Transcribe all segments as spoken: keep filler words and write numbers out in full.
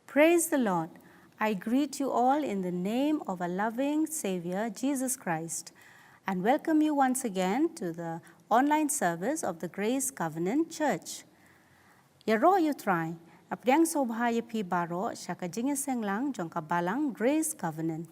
Praise the Lord. I greet you all in the name of our loving Savior, Jesus Christ, and welcome you once again to the online service of the Grace Covenant Church. Ïaroh ïa u Trai, ap diang sngewbha ïa phi baroh sha ka jingïaseng lang jong ka balang Grace Covenant.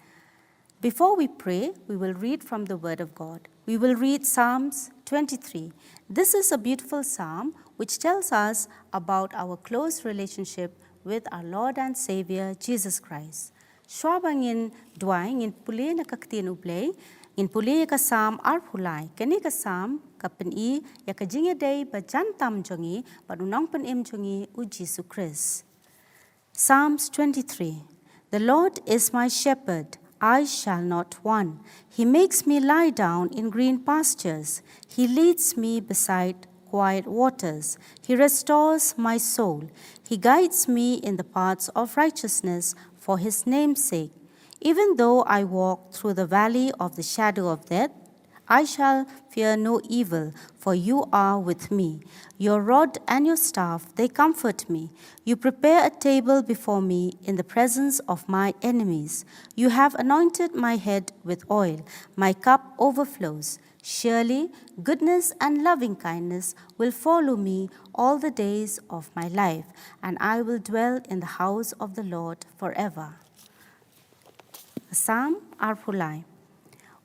Before we pray, we will read from the Word of God. We will read Psalms twenty-three. This is a beautiful psalm which tells us about our close relationship with our Lord and Savior Jesus Christ. Shuwa ba ngin duwai, ngin pule na ka ktien U Blei, ngin pule ïa ka Psalm arphew lai. Kane ka Psalm ka pyni ïa ka jingïadei ba jan tam jong ngi bad u Nongpynim jong ngi, u Jisu Khrist. Psalms twenty-three. The Lord is my shepherd, I shall not want. He makes me lie down in green pastures. He leads me beside quiet waters. He restores my soul. He guides me in the paths of righteousness for his name's sake. Even though I walk through the valley of the shadow of death, I shall fear no evil, for you are with me. Your rod and your staff, they comfort me. You prepare a table before me in the presence of my enemies. You have anointed my head with oil. My cup overflows. Surely goodness and loving kindness will follow me all the days of my life, and I will dwell in the house of the Lord forever. Psalm arphew lai.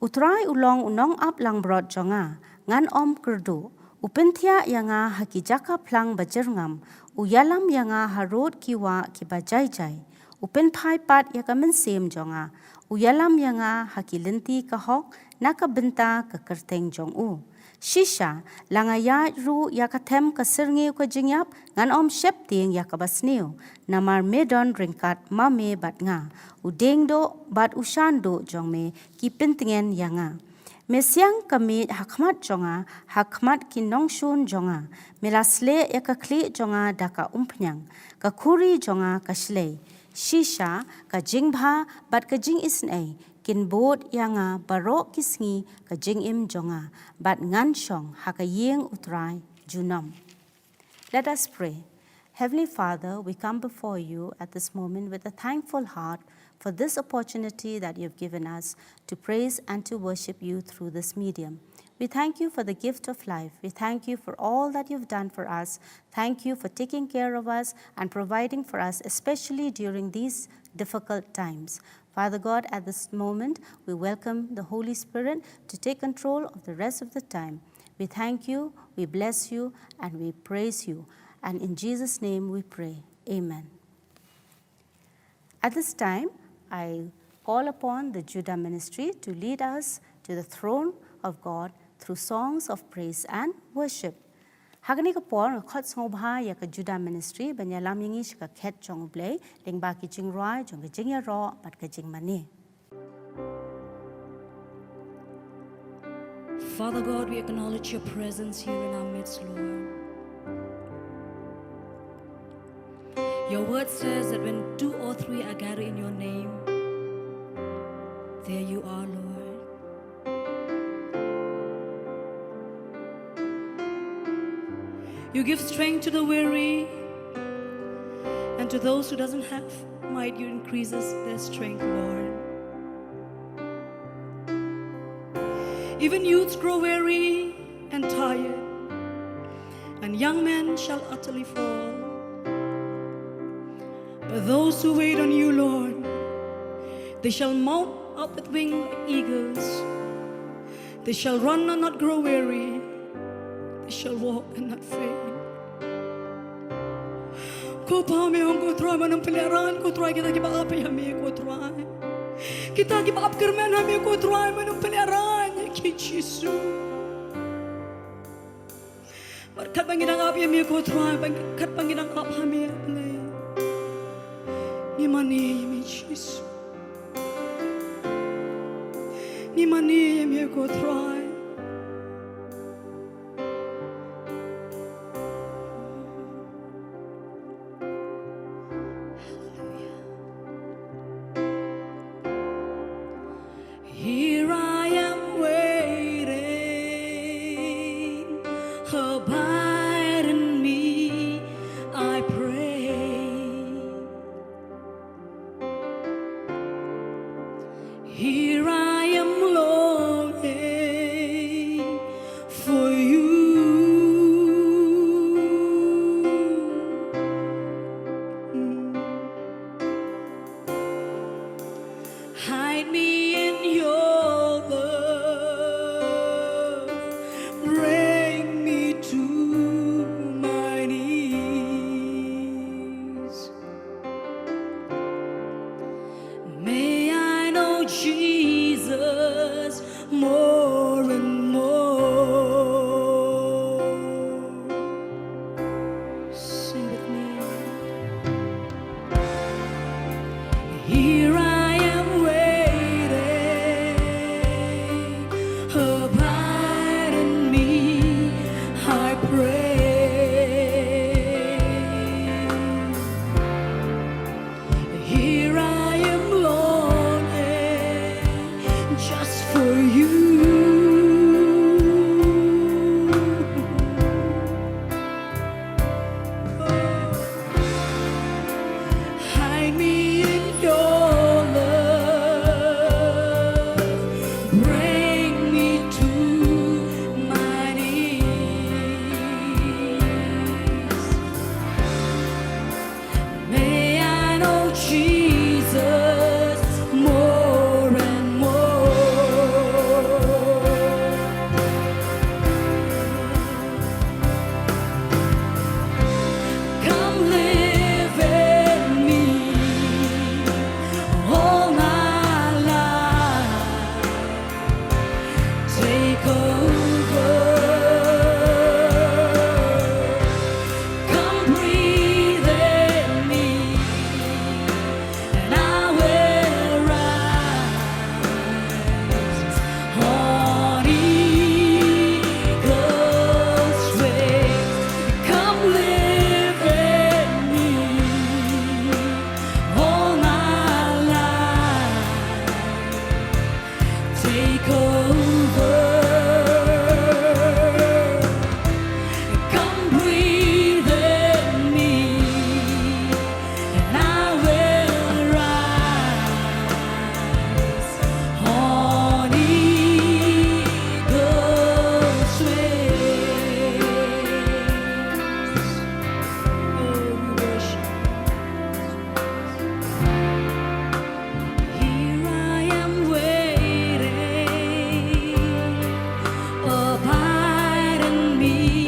U Trai u long u nongaplangbrot jong nga, ngan ym kyrduh. U pynthiah ïa nga ha ki jaka phlang ba jyrngam, u ïalam ïa nga harud ki wah kiba jai jai. U pynphai pat ïa ka mynsiem jong nga, u ïalam ïa nga ha ki lynti ka hok, na ka bynta ka kyrteng jong u. Shisha, la nga ïaid ruh ïa ka them ka syrngiew ka jingïap, ngan ym sheptieng ïa kaba sniew. Namar me don ryngkat ma me bad nga. U dieng duh bad u shan duh jong me ki pyntngen ïa nga. Me siang ka miej ha khmat jong nga, ha khmat ki nongshun jong nga. Me la sleh ïa ka khlieh jong nga da ka umphniang, ka khuri jong nga ka shlei. Shisha, ka jingbha bad ka jingisynei kin bud ïa nga baroh ki sngi ka jingim jong nga, bad ngan shong ha ka ïing U Trai junom. Let us pray. Heavenly Father, we come before you at this moment with a thankful heart for this opportunity that you have given us to praise and to worship you through this medium. We thank you for the gift of life. We thank you for all that you've done for us. Thank you for taking care of us and providing for us, especially during these difficult times. Father God, at this moment, we welcome the Holy Spirit to take control of the rest of the time. We thank you, we bless you, and we praise you. And in Jesus' name we pray. Amen. At this time, I call upon the Judah Ministry to lead us to the throne of God through songs of praise and worship. Ha kane ka por nga khot sngewbha ïa ka Judah Ministry ban ïalam ïa ngi sha ka khet jong U Blei lyngba ki jingrwai jong ka jingïaroh bad ka jingmane. Father God, we acknowledge your presence here in our midst, Lord. Your word says that when two or three are gathered in your name, there you are, Lord. You give strength to the weary, and to those who doesn't have might, you increases their strength, Lord. Even youths grow weary and tired, and young men shall utterly fall. But those who wait on you, Lord, they shall mount up with wings like eagles. They shall run and not grow weary. They shall walk and not faint. Ko Pa, me ong ko Trai, men ym pynlehrain ko Trai kita kiba ap ïa me ko Trai. Kita kiba ap kyrmen ha me ko Trai, men ym pynlehrain ïa ki Jisu. Bad katba ngi dang ap ïa me ko Trai, bad katba ngi dang ap ha me, Blei, ngi mane ïa me Jisu. Ngi mane ïa me ko Trai. Hallelujah. Here I am waiting, abide in me, I pray. Here I am longing for you. Hide me in your love. Bring me to my knees. May I know Jesus more and more. Sing with me. Here I am waiting. Abide in me, I pray. Here I am longing just for you. Hide me in your love. Bring me to my knees. May I know Jesus more and more. Come live in me all my life. Take over. Come breathe in me, and I will rise on eagle's wings. Come live in me all my life. Take over. Come breathe in me, and I will rise on eagle's wings. Oh, we worship. Here I am waiting. Abide in me,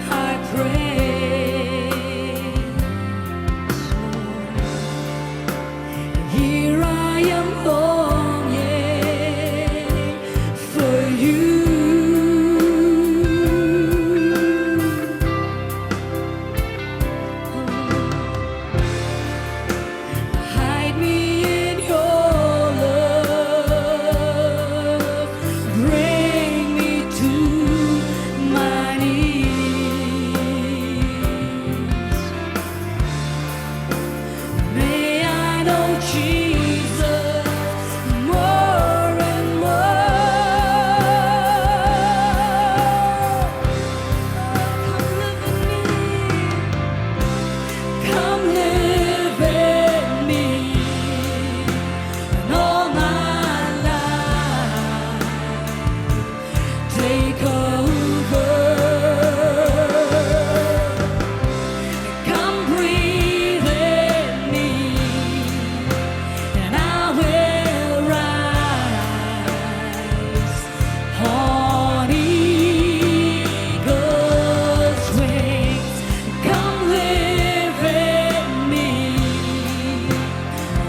I pray. Here I am longing for you. Hide me in your love. Bring me to my knees. May I know Jesus more and more. Come live in me. Come live in me. And all my life, take over. Come breathe in me, and I will rise on eagle's wings. Come live in me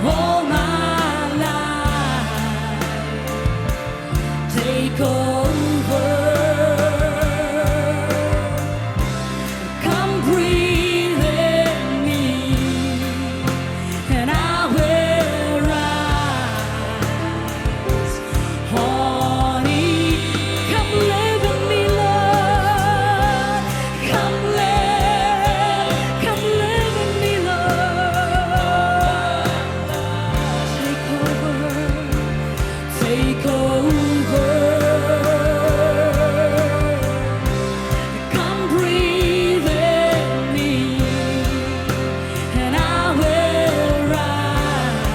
all my life. Take over. Come breathe in me, and I will rise on e- Come live in me, Lord. Come live, come live in me, Lord. Take over, take over. Come breathe in me, and I will rise.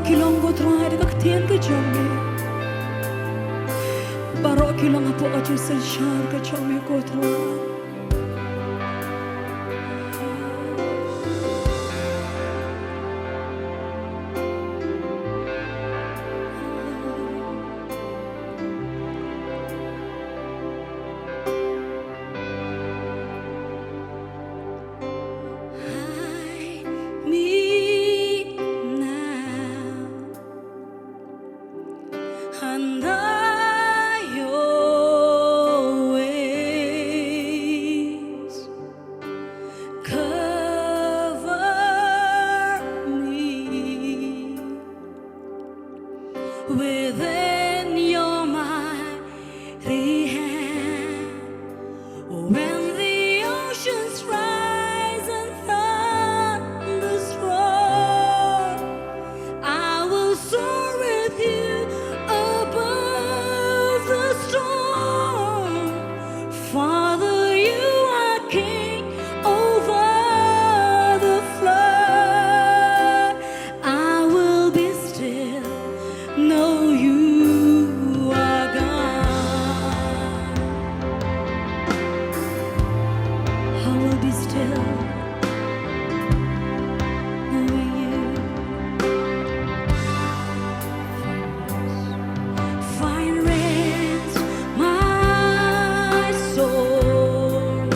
Ki long, ko Trai, da ka ktien ka jong me. Baroh ki long hapoh ka jingsynshar ka jong me, ko Trai. Hide me now under your wings. Cover me within your mighty hand. When the oceans rise and thunders roar, I will soar with you above the storm. Father, you are king over the flood. I will be still, know you are God. I will be still, knowing you. Find rest, my soul,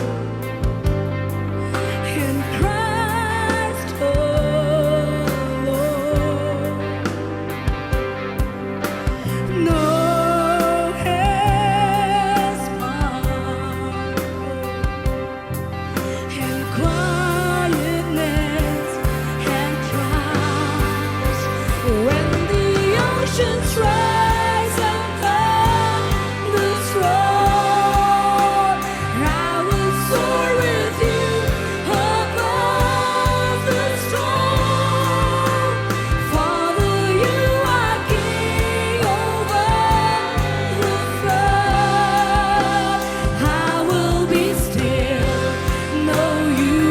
in Christ alone. No hesper in quietness and trust. When the oceans rise and thunders roar, I will soar with you above the storm. Father, you are king over the flood. I will be still, know you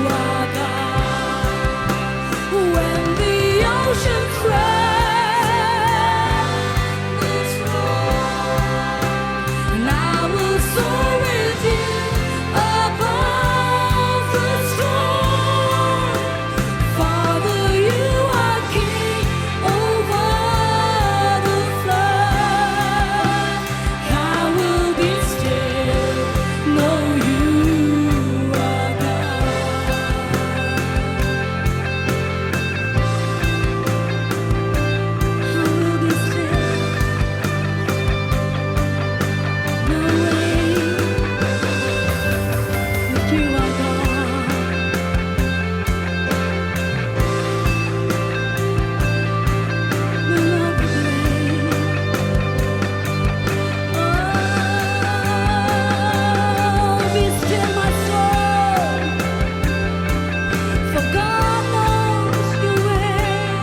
are God. When the oceans rise, and I will soar with you above the storm. Father, you are king over the flood. I will be still, know you are God. I will be still, know you are God. Oh, be still, my soul, for God knows your way.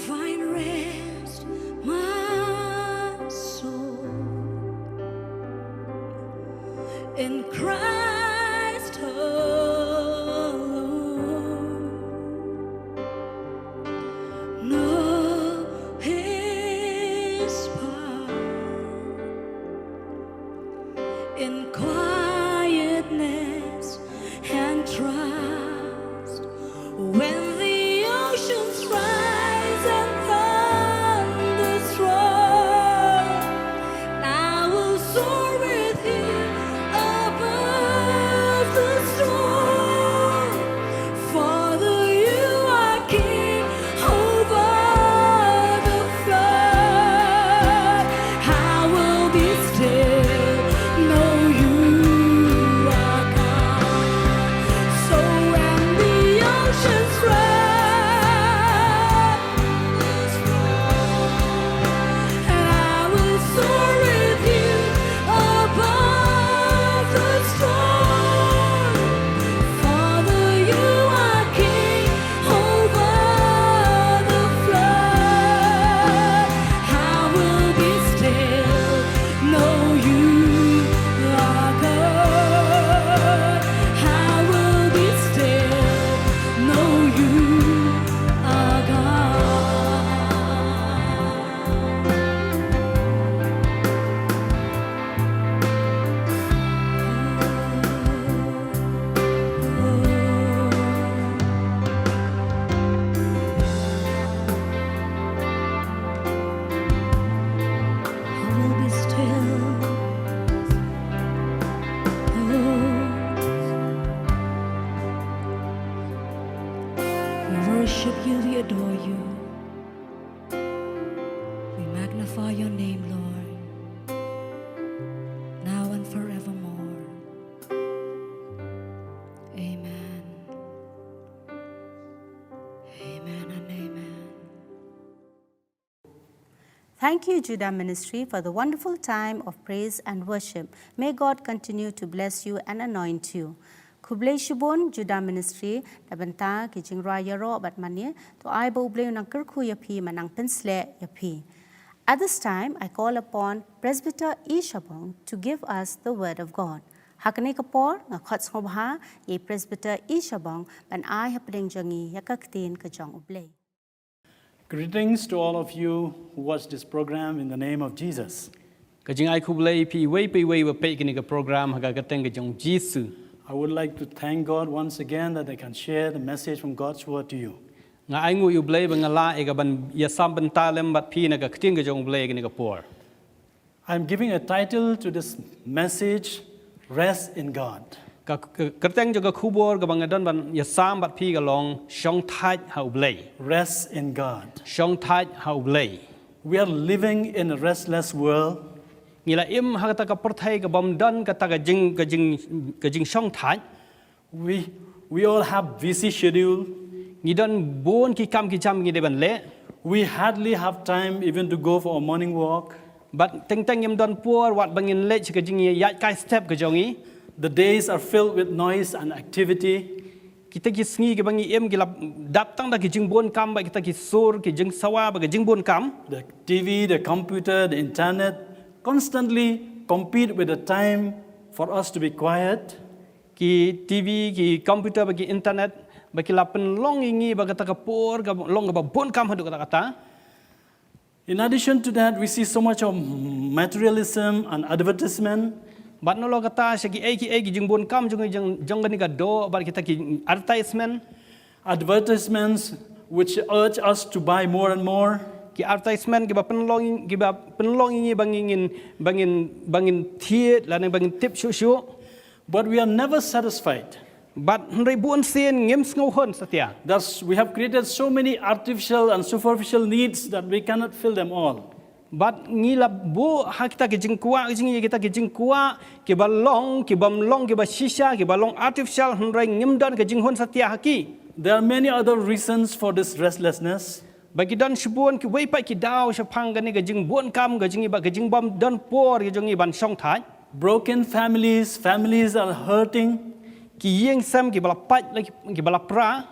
Find rest, my soul, in Christ alone. No his power in quietness and trust. When the oceans rise and thunders roar, I will soar with you above the storm. Father, you are king over the flood. I will be still, know you are God. Thank you, Judah Ministry, for the wonderful time of praise and worship. May God continue to bless you and anoint you. Khublei shibun, Judah Ministry, na bynta ki jingrwai ïaroh bad mane, to ai ba U Blei un nang kyrkhu ïa phi, bad nang pynsleh ïa phi. At this time, I call upon Presbyter E. Shabong to give us the word of God. Ha kane ka por, nga khot sngewbha ïa i Presbyter E. Shabong ban ai hapdeng jong ngi ïa ka ktien ka jong U Blei. Greetings to all of you who watch this program in the name of Jesus. Ka jingai khublei ïa phi iwei pa iwei ba peit kane ka program ha ka kyrteng ka jong U Jisu. I would like to thank God once again that I can share the message from God's Word to you. Nga ainguh ïa U Blei ba nga lah ïa ka ban ïasam bynta lem bad phi na ka ktien ka jong U Blei ha kane ka por. I'm giving a title to this message, Rest in God. Ka, ka kyrteng jong ka khubor kaba nga don ban ïasam bad phi ka long Shong Thait ha U Blei. Rest in God. Shong Thait ha U Blei. We are living in a restless world. Ngi la im ha kata ka pyrthei kabym don kata ka jing, ka jing, ka jingshong thait. We, we all have busy schedule. Ngi don bun ki kam ki jam ngi dei ban leh. We hardly have time even to go for a morning walk. Bad teng teng ngim don por wat ba ngin leit sha ka jingïaid kai step ka jong ngi. The days are filled with noise and activity. Kita ki sngi kiba ngi im ki la dap tang da ki jingbun kam bad kita ki sur, ki jingsawa bad ki jingbun kam. The T V, the computer, the internet constantly compete with the time for us to be quiet. Ki T V, ki computer bad ki internet bad ki la pynlong ïa ngi bad kata ka por ka long kaba bun kam haduh katta katta. In addition to that, we see so much of materialism and advertisement. Bad nalor kata sha kiei kiei ki jingbun kam jong, jong, jong kane ka doh bad kita ki advertisement. Advertisements which urge us to buy more and more. Ki advertisement kiba pynlong, kiba pynlong ïa ngi ba ngin, ba ngin, ba ngin thied lane ba ngin tip shuh shuh. But we are never satisfied. Bad hynrei bun sien ngim sngewhun satia. Thus, we have created so many artificial and superficial needs that we cannot fill them all. Bad ngi la buh ha kita ki jingkwah, ki jing, kita ki jingkwah kiba long, kibym long kiba shisha, kiba long artificial, hynrei ngim don ka jinghun satia ha ki. There are many other reasons for this restlessness. Bad ki don shibun kiwei pat ki daw shaphang kane ka jingbun kam ka jong ngi bad ka jingbym don por ka jong ngi ban shong thait. Broken families, families are hurting. Ki ïing sem kiba la pait, kiba la pra.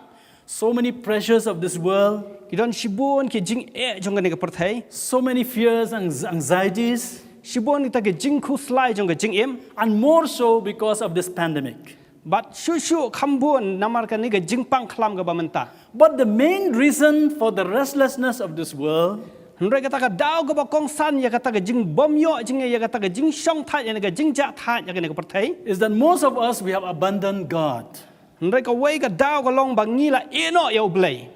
So many pressures of this world. Ki don shibun ki jingeh jong kane ka pyrthei. So many fears and anxieties. Shibun kita ki jingkhuslai jong ka jingim. And more so because of this pandemic. Bad shuh shuh kham bun namar kane ka jingpang khlam kaba mynta. But the main reason for the restlessness of this world. Hynrei kata ka daw kaba kongsan ïa kata ka jingbym ïoh jingeh, ïa kata ka jingshong thait, ïa ka jingjah thait ïa kane ka pyrthei. Is that most of us, we have abandoned God. Hynrei kawei ka daw ka long ba ngi la ïehnoh ïa U Blei.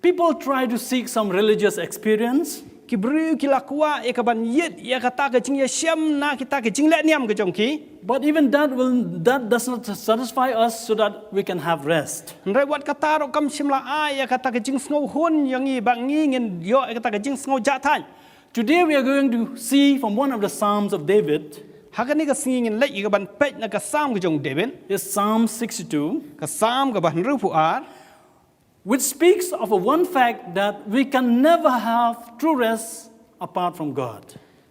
People try to seek some religious experience. Ki briew ki la kwah ïa ka ban ïit ïa kata ka jingïashem na kita ka jinglehniam ka jong ki. But even that will, that does not satisfy us so that we can have rest. Hynrei wat kata ruh kam shym la ai ïa kata ka jingsngewhun ïa ngi ba ngi ngin ïoh ïa kata ka jingsngew jah thait. Today we are going to see from one of the Psalms of David. Ha kane ka sngi ngin leit ïa ka ban peit na ka Salm ka jong u David. Is Psalm sixty-two. Ka Salm kaba hynriewphew ar. Which speaks of a one fact that we can never have true rest apart from God.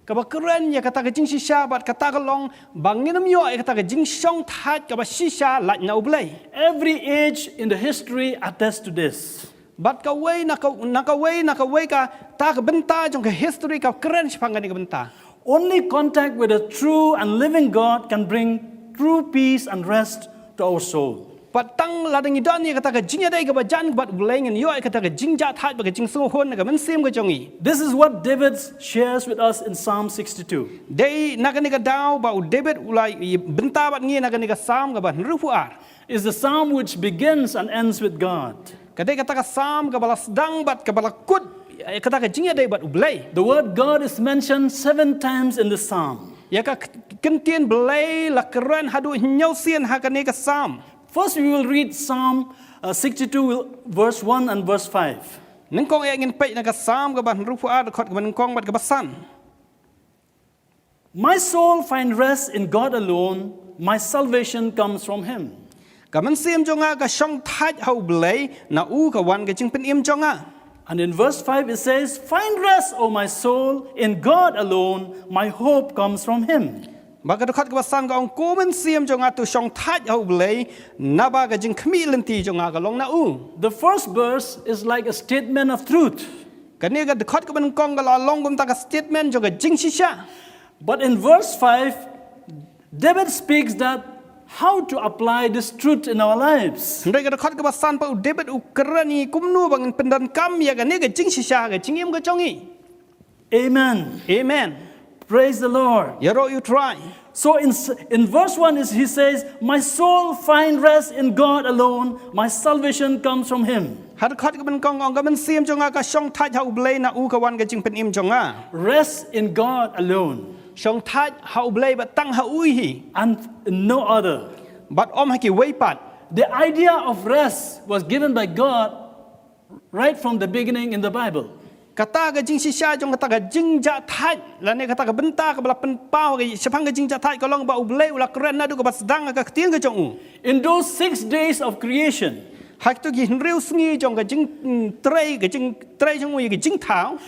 Kaba kren ïa kata ka jingshisha bad kata ka long ba ngin ym ïoh ïa kata ka jingshong thait kaba shisha lait na U Blei. Every age in the history attests to this. Bad kawei na ka, na kawei na kawei kata ka bynta jong ka history ka kren shaphang kane ka bynta. Only contact with a true and living God can bring true peace and rest to our soul. Bad tang lada ngi don ïa kata ka jingïadei kaba jan bad U Blei ngin ïoh ïa kata ka jingjah thait bad ka jingsngewhun na ka mynsiem ka jong ngi. This is what David shares with us in Psalm sixty-two. Dei na kane ka daw ba u David u la bynta bad ngi na kane ka Salm kaba hynriewphew ar. Is the Psalm which begins and ends with God. Ka dei kata ka Salm kaba la sdang bad kaba la kut ïa kata ka jingïadei bad U Blei. The word God is mentioned seven times in the Psalm. Ïa ka k-, kyntien Blei la kren haduh hynñiew sien ha kane ka Salm. First, we will read Psalm, uh, sixty-two, verse one and verse five. Nyngkong eh ngin peit na ka Salm kaba hynriewphew ar dkhot kaba nyngkong bad kaba san. My soul find rest in God alone, my salvation comes from him. Ka mynsiem jong nga ka shong thait ha U Blei, na u ka wan ka jingpynim jong nga. And in verse five it says, "Find rest, O my soul, in God alone. My hope comes from him." Ba ka dkhot kaba san ka ong, "Ko mynsiem jong nga, to shong thait ha U Blei, naba ka jingkhmih lynti jong nga ka long na u." The first verse is like a statement of truth. Kane ka dkhot kaba nyngkong ka la long kumta ka statement jong ka jingshisha. But in verse five, David speaks that how to apply this truth in our lives. Hynrei ka dkhot kaba san pat u David u kren ïa kumno ba ngin pyndonkam ïa kane ka jingshisha ha ka jingim ka jong ngi. Amen. Amen. Praise the Lord. Ïaroh ïa U Trai. So in, in verse one is he says, "My soul, find rest in God alone. My salvation comes from him." Ha dkhot kaba nyngkong ka ong, "Ka mynsiem jong nga ka shong thait ha U Blei, na u ka wan ka jingpynim jong nga." Rest in God alone. Shong thait ha U Blei bad tang ha u hi. And no other. Bad ym ha kiwei pat. The idea of rest was given by God right from the beginning in the Bible. Kata ka jingshisha jong kata ka jingjahthait, lane kata ka bynta kaba la pynpaw shaphang ka jingjahthait ka long ba U Blei u la kren naduh kaba sdang ha ka ktien ka jong u. In those six days of creation, ha kito ki hynriew sngi jong ka jingtrei, ka jingtrei jong u ïa ka jingthaw.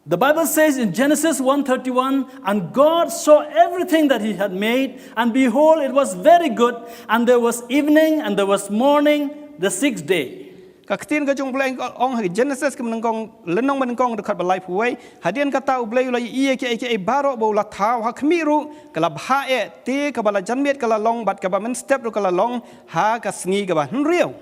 The Bible says in Genesis one thirty-one, "And God saw everything that he had made, and behold, it was very good, and there was evening, and there was morning, the sixth day." Ka ktien ka jong U Blei ka ong ha Genesis ka nyngkong, lynnong ba nyngkong, dkhot ba laiphew wei. Hadien kata U Blei u la ïohi ïa kiei kiei baroh ba u la thaw, ha khmih ruh ka la bha eh, te kaba la janmiet ka la long, bad kaba mynstep ruh ka la long, ha ka sngi kaba hynriew.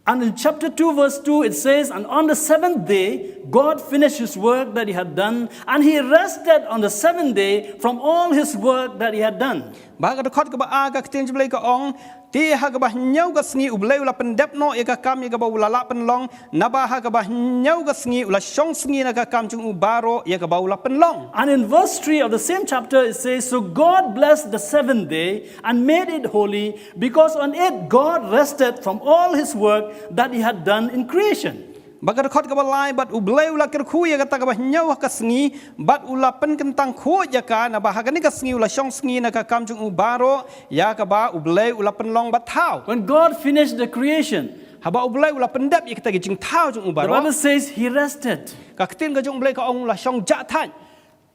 And in chapter two, verse two, it says, "And on the seventh day, God finished his work that he had done, and he rested on the seventh day from all his work that he had done." Bad ha ka dkhot kaba ar ka ktien jong U Blei ka ong, "Te ha kaba hynñiew ka sngi U Blei u la pyndep noh ïa ka kam ïa kaba u la lah pynlong, naba ha kaba hynñiew ka sngi u la shong sngi na ka kam jong u baroh ïa kaba u la pynlong." And in verse three of the same chapter, it says, "So God blessed the seventh day and made it holy, because on it God rested from all his work that he had done in creation." Bad ka dkhot kaba lai, "Bad U Blei u la kyrkhu ïa kata kaba hynñiew ha ka sngi, bad u la pynkyntang khuid ïa ka, naba ha kane ka sngi u la shong sngi na ka kam jong u baroh ïa kaba U Blei u la pynlong bad thaw." When God finished the creation, haba U Blei u la pyndep ïa kata ka jingthaw jong u baroh, the Bible says he rested. Ka ktien ka jong U Blei ka ong u la shong jahthait.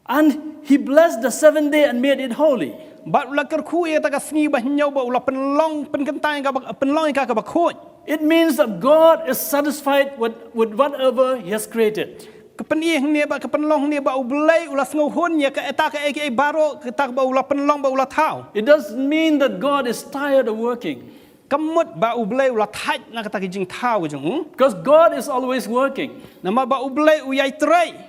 And he blessed the seventh day and made it holy. Bad u la kyrkhu ïa kata ka sngi ba hynñiew bad u la pynlong, pynkyntang ïa ka ba, pynlong ïa ka kaba khuid. It means that God is satisfied with, with whatever he has created. Ka pyni hangne ba, ka pynlong hangne ba U Blei u la sngewhun ïa kata kaei kaei baroh, kata kaba u la pynlong bad u la thaw. It doesn't mean that God is tired of working. Kam mut ba U Blei u la thait na kata ka jingthaw ka jong u. Because God is always working. Namar ba U Blei u ïai trei.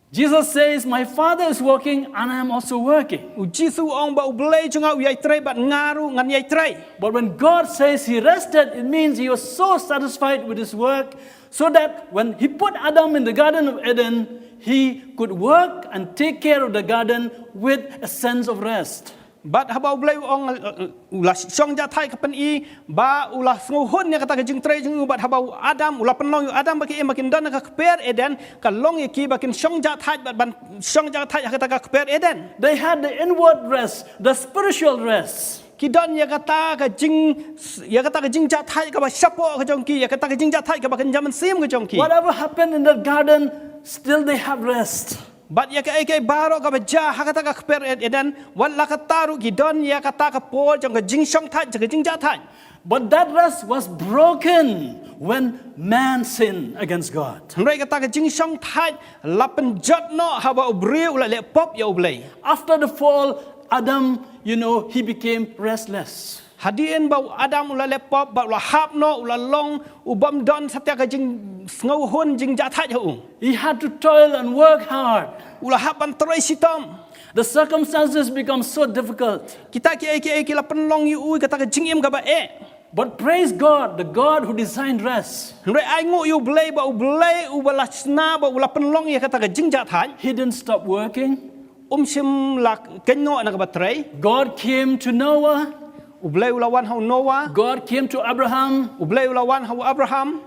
Jesus says, "My Father is working and I am also working." U Jisu u ong ba U Blei jong nga u ïai trei bad nga ruh ngan ïai trei. But when God says he rested, it means he was so satisfied with his work, so that when he put Adam in the Garden of Eden, he could work and take care of the garden with a sense of rest. Bad haba U Blei u ong, eh, u la shong jahthait ka pyni ba u la sngewhun ïa kata ka jingtrei jong u, bad haba u Adam, u la pynlong ïa u Adam ba ki im ba kin don ha ka kper Eden, ka long ïa ki ba kin shong jahthait bad ban shong jahthait ha kata ka kper Eden. They had the inward rest, the spiritual rest. Ki don ïa kata ka jing, ïa kata ka jingjahthait kaba shapoh ka jong ki, ïa kata ka jingjahthait kaba kynja mynsiem ka jong ki. Whatever happened in that garden, still they have rest. Bad ïa kaei kaei baroh kaba jia ha kata ka kper Ed-, Eden, wat la katta ruh ki don ïa kata ka por jong ka jingshong thait, jong ka jingjahthait. But that rest was broken when man sinned against God. Hynrei kata ka jingshong thait la pynjot noh haba u briew u la leh pop ïa U Blei. After the fall, Adam, you know, he became restless. Hadien ba u Adam u la leh pop, ba u la hap noh, u la long u bym don satia ka jingsngewhun jingjahthait ha u. He had to toil and work hard. U la hap ban trei shitom. The circumstances become so difficult. Kita kiei kiei ki la pynlong ïa u kata ka jingim kaba eh. But praise God, the God who designed rest. Hynrei ai nguh ïa U Blei ba U Blei uba la shna ba u la pynlong ïa kata ka jingjahthait. He didn't stop working. Um shym la kynnoh na kaba trei. God came to Noah. U Blei u la wan ha u Noah. God came to Abraham. U Blei u la wan ha u Abraham.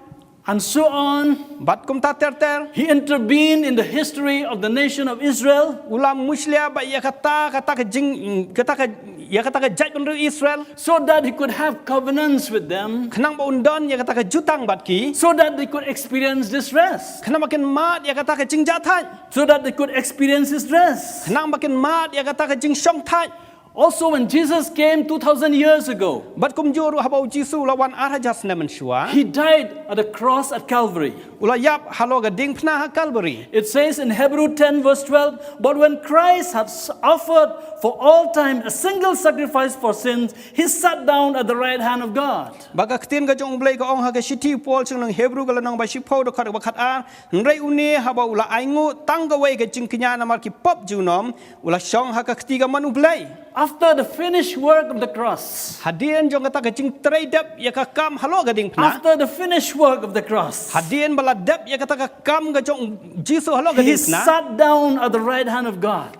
And so on. Bad kumta ter ter. He intervened in the history of the nation of Israel. U la mushlia ba ïa kata, kata ka jing, kata ka ïa kata ka jaitbynriew Israel, so that he could have covenants with them, khnang ba un don ïa kata ka jutang bad ki, so that they could experience this rest. khnang ba kin mad ïa kata ka jingjahthait, So that they could experience his rest. khnang ba kin mad ïa kata ka jingshongthait. Also, when Jesus came two thousand years ago, Bad kumjuh ruh haba u Jisu u la wan ar hajar snem mynshuwa, he died at the cross at Calvary. u la ïap halor ka diengphna ha Kalbari. It says in Hebrew ten, verse twelve, "But when Christ had s- offered for all time a single sacrifice for sins, he sat down at the right hand of God." Ba ka ktien ka jong U Blei ka ong ha ka shithi u Paul sha ki nong Hebru ka lynnong ba shiphew dkhot ba khatar, hynrei une haba u la ainguh tang kawei ka jingkñia namar ki pop junom, u la shong ha ka kti kamon U Blei. After the finished work of the cross, Hadien jong kata ka jingtrei dep ïa ka kam halor ka diengphna, after the finished work of the cross, hadien ba la dep ïa kata ka kam ka jong Jisu halor ka he diengphna, sat down at the right hand of God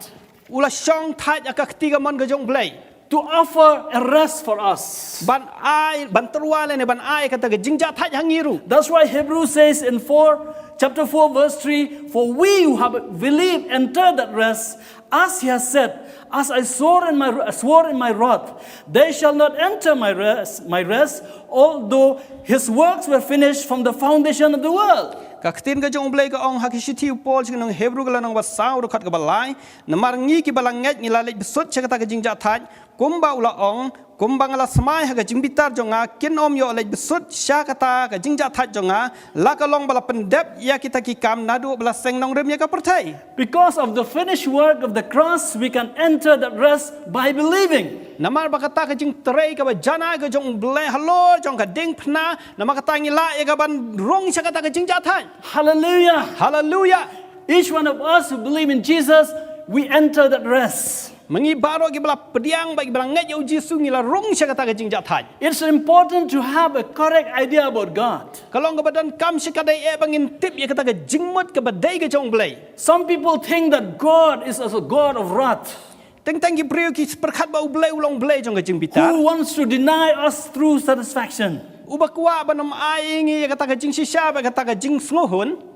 u la shongthait ha ka kti kamon ka jong U Blei. to offer a rest for us. Ban ai, ban tyrwa lane ban ai kata ka jingjahthait ha ngi ruh. That's why Hebrews says in four, chapter four, verse three, "For we who have believed enter that rest, as he has said, as I swore in my, swore in my wrath, they shall not enter my rest, my rest, although his works were finished from the foundation of the world." Ka ktien ka jong U Blei ka ong ha ka shithi u Paul sha ki nong Hebru ka lynnong ba saw dkhot kaba lai, namar ngi kiba la ngeit ngi la leit bsut sha kata ka jingjahthait, kumba u la ong, kumba nga la smai ha ka jingbitar jong nga, kin ym ïoh leit bsut sha kata ka jingjahthait jong nga, la ka long ba la pyndep ïa kita ki kam naduh ba la seng nongrim ïa ka pyrthei. Because of the finished work of the cross, we can enter that rest by believing. Namar ba kata ka jingtrei kaba janai ka jong U Blei halor jong ka diengphna, namar kata ngi lah ïa ka ban rung sha kata ka jingjahthait. Hallelujah. Haleluya. Each one of us who believe in Jesus, we enter that rest. Ma ngi baroh kiba la pdiang bad kiba la ngeit ïa u Jisu ngi la rung sha kata ka jingjahthait. It's important to have a correct idea about God. Ka long kaba donkam shikatdei eh ba ngin tip ïa kata ka jingmut kaba dei ka jong U Blei. Some people think that God is as a God of wrath, Teng teng ki briew ki pyrkhat ba U Blei u long Blei jong ka jingbitar, who wants to deny us true satisfaction. uba kwah ban ym ai ïa ngi ïa kata ka jingshisha bad kata ka jingsngewhun.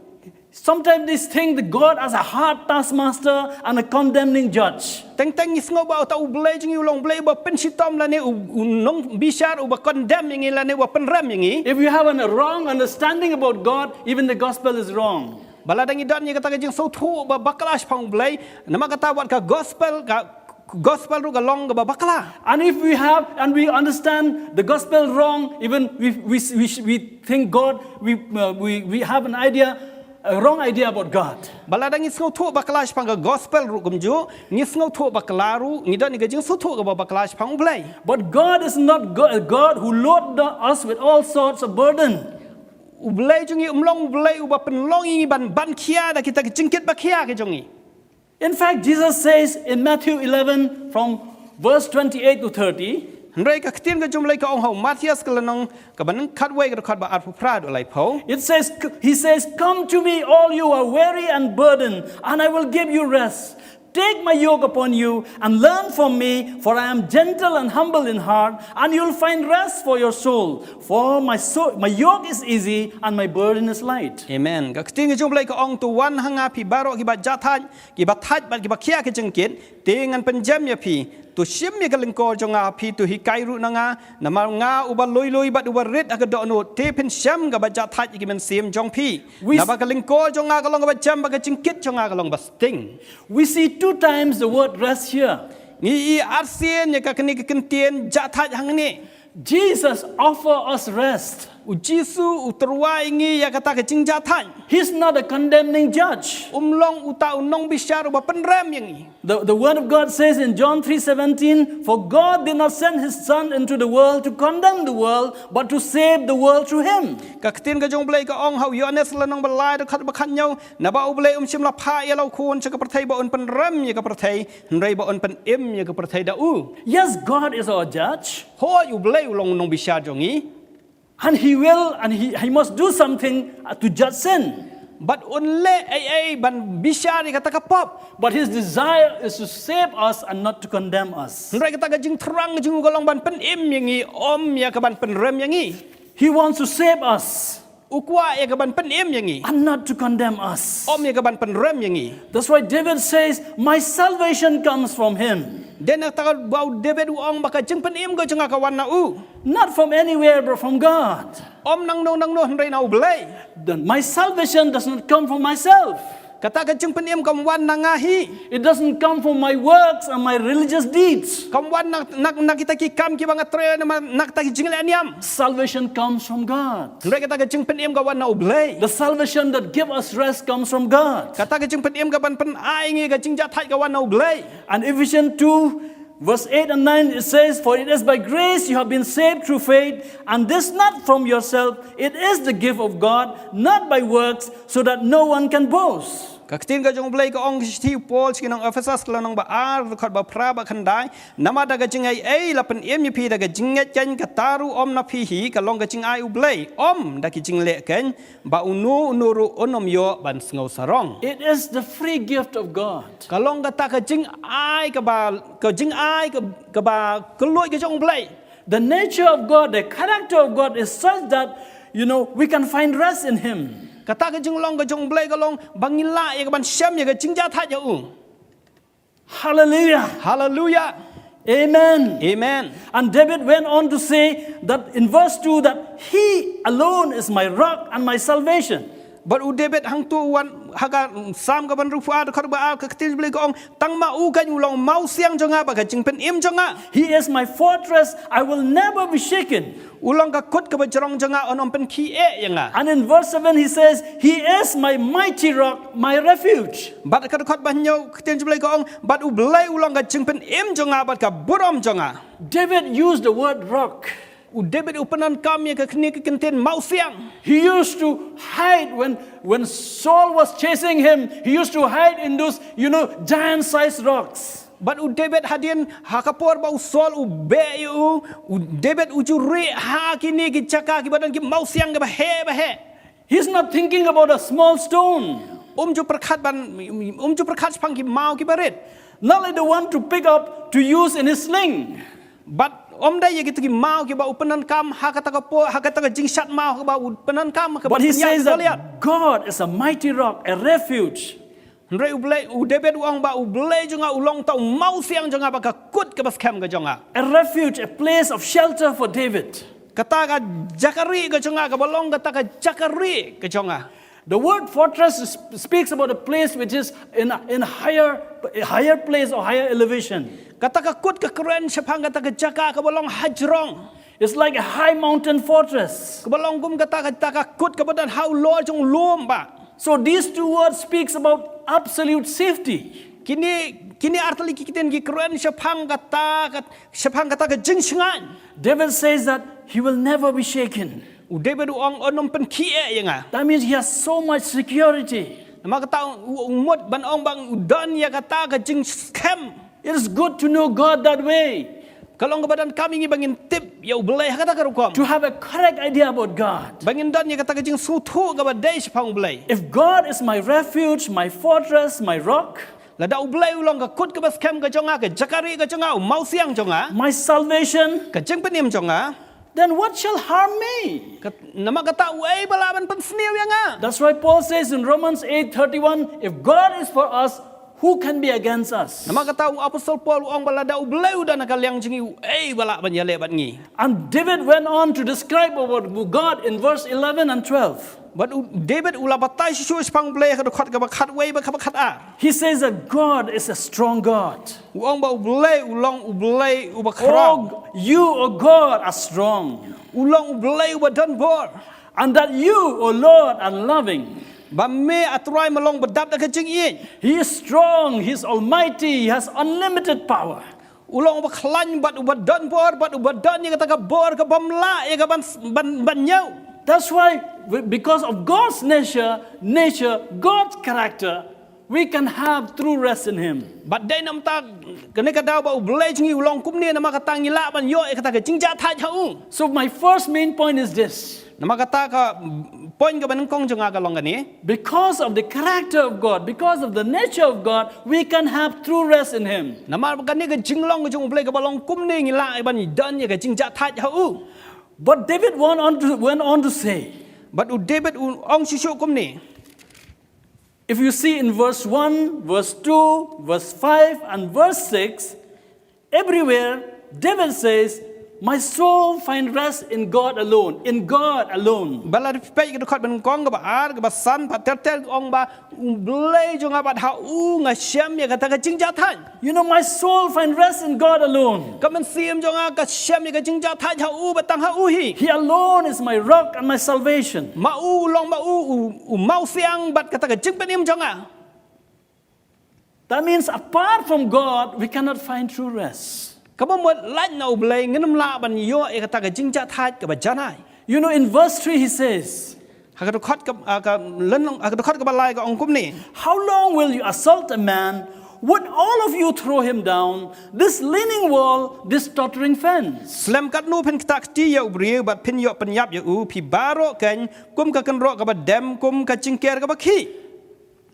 Sometimes they think that God as a hard taskmaster and a condemning judge. Teng teng ngi sngew ba uta U Blei jong ngi u long Blei uba pynshitom lane u, u nongbishar uba condemn ïa ngi lane uba pynrem ïa ngi. If you have a wrong understanding about God, even the gospel is wrong. Ba lada ngi don ïa kata ka jingsngewthuh ba bakla shaphang U Blei, namar kata wat ka gospel, ka gospel ruh ka long kaba bakla. And if we have, and we understand the gospel wrong, even we, we, we, we think God, we, uh, we, we have an idea, a wrong idea about God. Ba lada ngi sngewthuh bakla shaphang ka gospel ruh kumjuh, ngi sngewthuh bakla ruh, ngi don ïa ka jingsngewthuh kaba bakla shaphang U Blei. But God is not go- a God who load us with all sorts of burden. U Blei jong ngi um long U Blei uba pynlong ïa ngi ban, ban khia da kita ki jingkit ba khia ki jong ngi. In fact, Jesus says in Matthew eleven, from verse twenty-eight to thirty, Hynrei ka ktien ka jong U Blei ka ong ha u Mathaios ka lynnong kaba nyngkhatwei ka dkhot ba arphew phra haduh laiphew. it says, he says, "Come to me, all you are weary and burdened, and I will give you rest. Take my yoke upon you and learn from me, for I am gentle and humble in heart, and you'll find rest for your soul. For my, so- my yoke is easy and my burden is light." Amen. Ka ktien ka jong U Blei ka ong, "To wan ha nga phi baroh kiba jah thait, kiba thait bad kiba khia ki jingkit, te ngan pynjem ïa phi. To shim ïa ka lyngkor jong nga ha phi, to hikai ruh na nga, namar nga uba lui lui bad uba rit ha ka dohnud, te phin shem kaba jah thait ïa ki mynsiem jong phi. Naba ka lyngkor jong nga ka long kaba jem bad ka jingkit jong nga ka long ba sting." We see two times the word rest here. Ngi ïohi arsien ïa ka kane ka kyntien jah thait hangne. Jesus offer us rest. U Jisu u tyrwa ïa ngi ïa kata ka jingjah thait. He's not a condemning judge. Um long uta u nongbishar uba pynrem ïa ngi. The, the word of God says in John three seventeen, "For God did not send his son into the world to condemn the world, but to save the world through him." Ka ktien ka jong U Blei ka ong ha u Ïoannis lynnong ba lai dkhot ba khathynñiew, naba U Blei um shym la phah ïa la u khun sha ka pyrthei ba un pynrem ïa ka pyrthei, hynrei ba un pynim ïa ka pyrthei da u. Yes, God is our judge. Hooid, U Blei u long u nongbishar jong ngi. And he will, and he, he must do something, uh, to judge sin. Bad un leh ei ei ban bishar ïa kata ka pop. But his desire is to save us and not to condemn us. Hynrei kata ka jingthrang jong u ka long ban pynim ïa ngi, ym ïa ka ban pynrem ïa ngi. He wants to save us U kwah ïa ka ban pynim ïa ngi, and not to condemn us. ym ïa ka ban pynrem ïa ngi. That's why David says, "My salvation comes from him." Dei na kata ba u David u ong ba ka jingpynim ka jong nga ka wan na u. Not from anywhere, but from God. Ym nangno nangno hynrei na u Blei. Then my salvation does not come from myself. Kata ka jingpynim kam wan na nga hi. It doesn't come from my works and my religious deeds. Kam wan na, na, na kita ki kam kiba nga trei na, na kata ki jingleh niam. Salvation comes from God. Hynrei kata ka jingpynim ka wan na u Blei. The salvation that gives us rest comes from God. Kata ka jingpynim ka ban pynai ngi ka jingjahthait ka wan na u Blei. And Ephesians two, verse eight and nine, it says, "For it is by grace you have been saved through faith, and this not from yourself, it is the gift of God, not by works, so that no one can boast." Ka ktien ka jong u Blei ka ong, ka shithi u Paul sha ki nong Ephesus, ka lynnong ba ar, dkhot ba phra bad khyndai. Namar da ka jingaiei la pynim ïa phi da ka jingngeit keiñ, kata ruh ym na phi hi, ka long ka jingai u Blei, ym da ki jingleh keiñ, ba uno uno ruh un ym ïoh ban sngew sarong. It is the free gift of God. Ka long kata ka jingai kaba, ka jingai ka, kaba kylluid ka jong u Blei. The nature of God, the character of God is such that, you know, we can find rest in Him. Kata ka jinglong ka jong u Blei ka long ba ngi lah ïa ka ban shem ïa ka jingjahthait ïa u. Hallelujah. Haleluya. Amen. Amen. And David went on to say that in verse two that He alone is my rock and my salvation. Bad u David hangto u wan ha ka Salm ka ban ruh phew ar, dkhot ba ar, ka ktien u Blei ka ong, tang ma u keiñ u long mawsiang jong nga bad ka jingpynim jong nga. He is my fortress, I will never be shaken. U long ka kut kaba jrong jong nga, un ym pynkhie ïa nga. And in verse seven he says, "He is my mighty rock, my refuge." Bad ka dkhot ba hynñiew ka ktien u Blei ka ong, bad u Blei u long ka jingpynim jong nga bad ka burom jong nga. David used the word rock. U David u pyndonkam ïa ka kane ka kyntien mawsiang. He used to hide when, when Saul was chasing him. He used to hide in those, you know, giant-sized rocks. Bad u David hadien ha ka por ba u Saul u beh ïa u, u David u ju rieh ha kine ki jaka kiba don ki mawsiang kiba heh ba heh. He's not thinking about a small stone. Um ju pyrkhat ban, um ju pyrkhat shaphang ki maw kiba rit. Not like the one to pick up to use in his sling. Bad ym dei ïa kito ki maw kiba u pyndonkam ha kata ka por, ha kata ka jingshad maw kaba u pyndonkam ha kaba But he pynïap says Goliath. That God is a mighty rock, a refuge. Hynrei u Blei, u David u ong ba u Blei jong nga u long uta u mawsiang jong nga bad ka kut kaba skhem ka jong nga. A refuge, a place of shelter for David. Kata ka jaka rieh ka jong nga, kaba long kata ka jaka rieh ka jong nga. The word fortress is- speaks about a place which is in, in higher, a higher place or higher elevation. Kata ka kut ka kren shaphang kata ka jaka kaba long hajrong. It's like a high mountain fortress. Kaba long kum kata ka, kata ka kut kaba don ha u lor jong u lum ba. So these two words speaks about absolute safety. Kine, kine artylli ki ktien ki kren shaphang kata ka, shaphang kata ka jingshngaiñ. David says that he will never be shaken. U David u ong un ym pynkhie ïa nga. That means he has so much security. Namar kata u, u mut ban ong ba u don ïa kata ka jingskhem. It is good to know God that way. Ka long kaba donkam ïa ngi ba ngin tip ïa u Blei ha kata ka rukom. To have a correct idea about God. Ba ngin don ïa kata ka jingsngewthuh kaba dei shaphang u Blei. If God is my refuge, my fortress, my rock, Lada u Blei u long ka kut kaba skhem ka jong nga, ka jaka rieh ka jong nga, u mawsiang jong nga, my salvation, ka jingpynim jong nga, then what shall harm me? ka, namar kata uei ba lah ban pynsniew ïa nga? That's why Paul says in Romans eight thirty-one, "If God is for us, who can be against us?" Namar kata u apostol Paul u ong ba lada u Blei u don ha ka liang jong ngi, uei ba lah ban ïaleh bad ngi? And David went on to describe about God in verse eleven and twelve. Bad u David u la batai shuh shuh shaphang u Blei ha ka dkhot kaba khatwei bad kaba khatar. He says that God is a strong God. U ong ba u Blei u long u Blei uba khraw. Oh, you, O God, are strong. U long u Blei uba don bor. And that you, O Lord, are loving. Ba me, A Trai, me long ba dap da ka jingïeit. He is strong, He is almighty, He has unlimited power. U long uba khlaiñ bad uba don bor bad uba don ïa kata ka bor ka bym lah ïa ka ban, ban, ban ñiew. That's why, we- because of God's nature, nature, God's character, we can have true rest in Him. Bad dei namar kata kane ka daw ba u Blei jong ngi u long kumne, namar kata ngi lah ban ïoh ïa kata ka jingjahthait ha u. So my first main point is this. Namar kata ka point kaba nyngkong jong nga ka long kane. Because of the character of God, because of the nature of God, we can have true rest in Him. Namar kane ka jinglong ka jong u Blei kaba long kumne ngi lah ban don ïa ka jingjahthait ha u. But David went on to, went on to say, Bad u David u ong shuh shuh kumne. If you see in verse one, verse two, verse five, and verse six, Everywhere, David says, "My soul find rest in God alone, in God alone." Ba la peit ka dkhot ba nyngkong, kaba ar, kaba san, pat ter ter ong ba U Blei jong nga bad ha u nga shem ïa kata ka jingjahthait. You know, my soul find rest in God alone. Ka mynsiem jong nga ka shem ïa ka jingjahthait ha u bad tang ha u hi. He alone is my rock and my salvation. Ma u long ma u, u, u mawsiang bad kata ka jingpynim jong nga. That means apart from God, we cannot find true rest. Kaba mut lait na U Blei ngin ym lah ban ïoh ïa kata ka jingjahthait kaba janai. You know, in verse three he says, ha ka dkhot ka, ah, ka lynnong, ha ka dkhot kaba lai ka ong kumne. "How long will you assault a man? Would all of you throw him down? This leaning wall, this tottering fence." Slem katno phin ktah kti ïa u briew bad phin ïoh pynïap ïa u, phi baroh keiñ kum ka kynroh kaba dem, kum ka jingker kaba khih.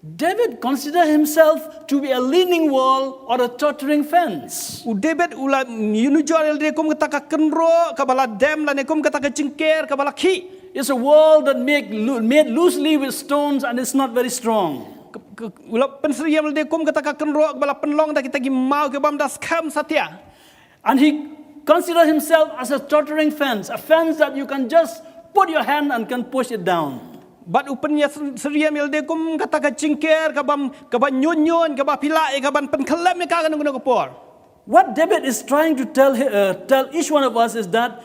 David considered himself to be a leaning wall or a tottering fence. U David u la ïanujor ïa lade kum kata ka kynroh kaba la dem lane kum kata ka jingker kaba la khih. It's a wall that make loo-, made loosely with stones and it's not very strong. Ka, ka, u la pynsyriem ïa lade kum kata ka kynroh kaba la pynlong da kita ki maw kiba ym da skhem satia. And he considered himself as a tottering fence, a fence that you can just put your hand and can push it down. Bad u pynïasyriem ïa lade kum kata ka jingker kaba, kaba ñion ñion, kaba phi lah ïa ka ban pynkhyllem ïa ka ha kano kano ka por. What David is trying to tell, uh, tell each one of us is that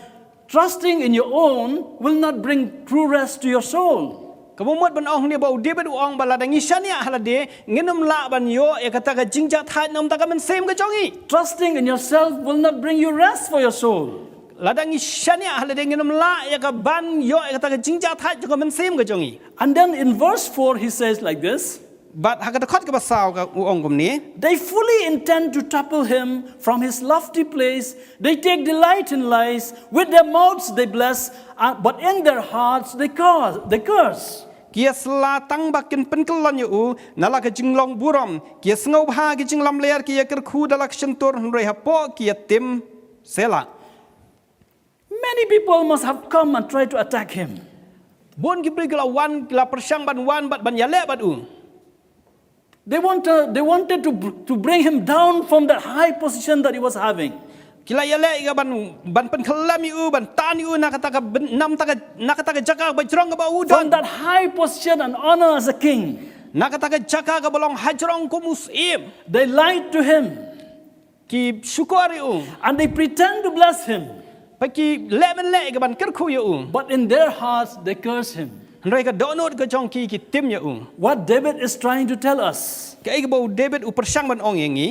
trusting in your own will not bring true rest to your soul. Kaba mut ban ong hangne ba u David u ong ba lada ngi shaniah ha lade, ngin ym lah ban ïoh ïa kata ka jingjahthait na ka bynta ka mynsiem ka jong ngi. Trusting in yourself will not bring you rest for your soul. Lada ngi shaniah ha lade, ngin ym lah ïa ka ban ïoh ïa kata ka jingjahthait jong ka mynsiem ka jong ngi. And then in verse four he says like this. Bad ha ka dkhot kaba saw ka u ong kumne. They fully intend to topple him from his lofty place. They take delight in lies. With their mouths they bless, uh, but in their hearts they curse, they curse. Ki ïasylla tang ba kin pynkyllon ïa u na la ka jinglong burom. Ki ïasngewbha ki jinglamler, ki ïakyrkhu da la ka shyntur, hynrei hapoh ki ïatim. Selah. Many people must have come and tried to attack him. Bun ki briew ki la wan, ki la pyrshang ban wan bad ban ïaleh bad u. They want to, they wanted to br-, to bring him down from that high position that he was having. Ki la ïaleh ïa ka ban, ban pynkhyllem ïa u, ban tan ïa u na kata ka byn-, na kata ka, na kata ka jaka ba jrong kaba u don. From that high position and honor as a king. Na kata ka jaka kaba long hajrong kum u syiem. They lied to him. Ki shukor ïa u. And they pretend to bless him. Bad ki leh mynleh ïa ka ban kyrkhu ïa u. But in their hearts they curse him. Hynrei ka dohnud ka jong ki, ki tim ïa u. What David is trying to tell us. Kaei kaba u David u pyrshang ban ong ïa ngi.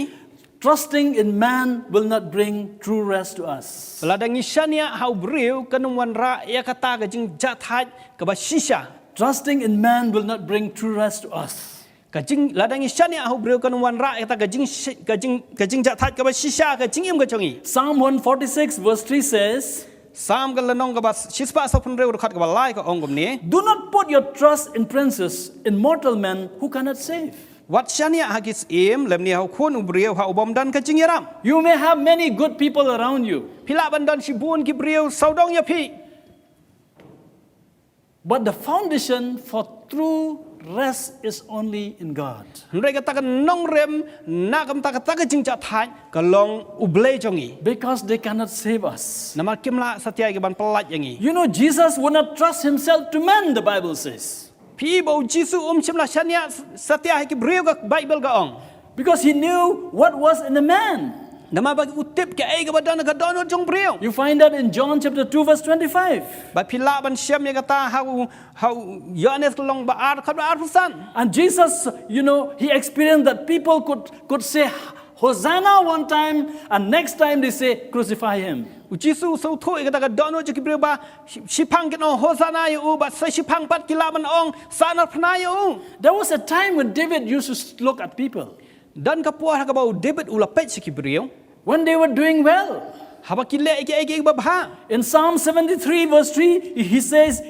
Trusting in man will not bring true rest to us. Lada ngi shaniah ha u briew kan ym wanrah ïa kata ka jingjahthait kaba shisha. Trusting in man will not bring true rest to us. Ka jing, lada ngi shaniah ha u briew kan ym wanrah ïa kata ka jing, ka jing, ka jingjahthait kaba shisha ka jingim ka jong ngi. Psalm one forty-six verse three says, Psalm ka lynnong kaba shispah sawphew hynriew, dkhot kaba lai ka ong kumne. Do not put your trust in princes, in mortal men who cannot save. Wat shaniah ha ki syiem, lymne ha u khun u briew, ha u bym don ka jingïarap. You may have many good people around you. Phi lah ban don shibun ki briew sawdong ïa phi. But the foundation for true rest is only in God. Hynrei kata ka nongrim na ka bynta kata ka jingjahthait ka long U Blei jong ngi. Because they cannot save us. Namar kim lah satia ïa ki ban pyllait ïa ngi. You know, Jesus would not trust himself to men, the Bible says. Phi ba u Jisu um shym la shaniah satia ha ki briew, ka Baibl ka ong. Because he knew what was in a man. Namar ba u tip kaei kaba don ha ka dohnud jong u briew. You find that in John chapter two verse twenty-five. Bad phi lah ban shem ïa kata ha u, ha u Ïoannis ka lynnong ba ar, dkhot ba arphew san. And Jesus, you know, he experienced that people could, could say, "Hosanna" one time, and next time they say, "Crucify him." U Jisu u sngewthuh ïa kata ka dohnud jong ki briew ba shi-, shiphang kin ong, "Hosanna ïa u," bad sa shiphang pat ki lah ban ong, "Sahnarphna ïa u." There was a time when David used to look at people. Don ka por ha kaba u David u la peit sha ki briew. When they were doing well. Haba ki leh ïa kiei kiei kiba bha. In Psalm seventy-three verse three, he says,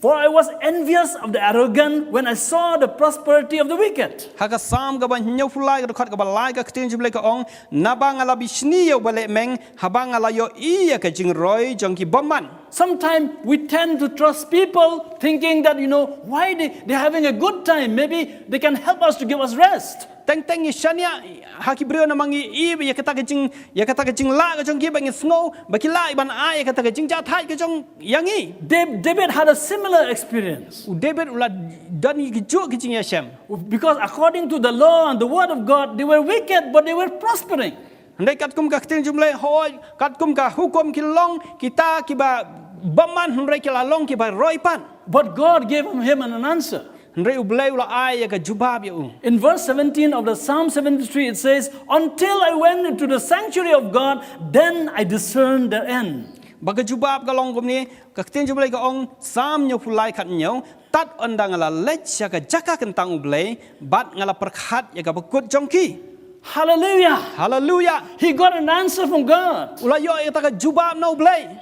"For I was envious of the arrogant when I saw the prosperity of the wicked." Ha ka Salm kaba hynñiewphew lai, ka dkhot kaba lai, ka ktien jong U Blei ka ong, "Naba nga la bishni ïa u balehmeng haba nga la ïohi ïa ka jingroi jong ki bymman." Sometimes we tend to trust people thinking that, you know, why they, they're having a good time. Maybe they can help us to give us rest. Teng teng ngi shaniah ha ki briew namar ngi i ïa kata ka jing, ïa kata ka jinglah ka jong ki, ba ngi sngew ba ki lah ban ai ïa kata ka jingjahthait ka jong ïa ngi. Dav- David had a similar experience. U David u la don ïa ki juh ki jingïashem. Because according to the law and the word of God, they were wicked, but they were prospering. Hynrei katkum ka ktien jong U Blei, hooid, katkum ka hukum ki long kita kiba bymman, hynrei ki la long kiba roi pat. But God gave him, him an answer. Hynrei U Blei u la ai ïa ka jubab ïa u. In verse seventeen of the Psalm seventy-three, it says, "Until I went into the sanctuary of God, then I discerned their end." Ba ka jubab ka long kumne, ka ktien jong U Blei ka ong, Psalm hynñiewphew lai khathynñiew, tad ynda nga la leit sha ka jaka kyntang U Blei, bad nga la pyrkhat ïa ka bakut jong ki. Hallelujah. Hallelujah. He got an answer from God. U la ïoh ïa kata ka jubab na U Blei.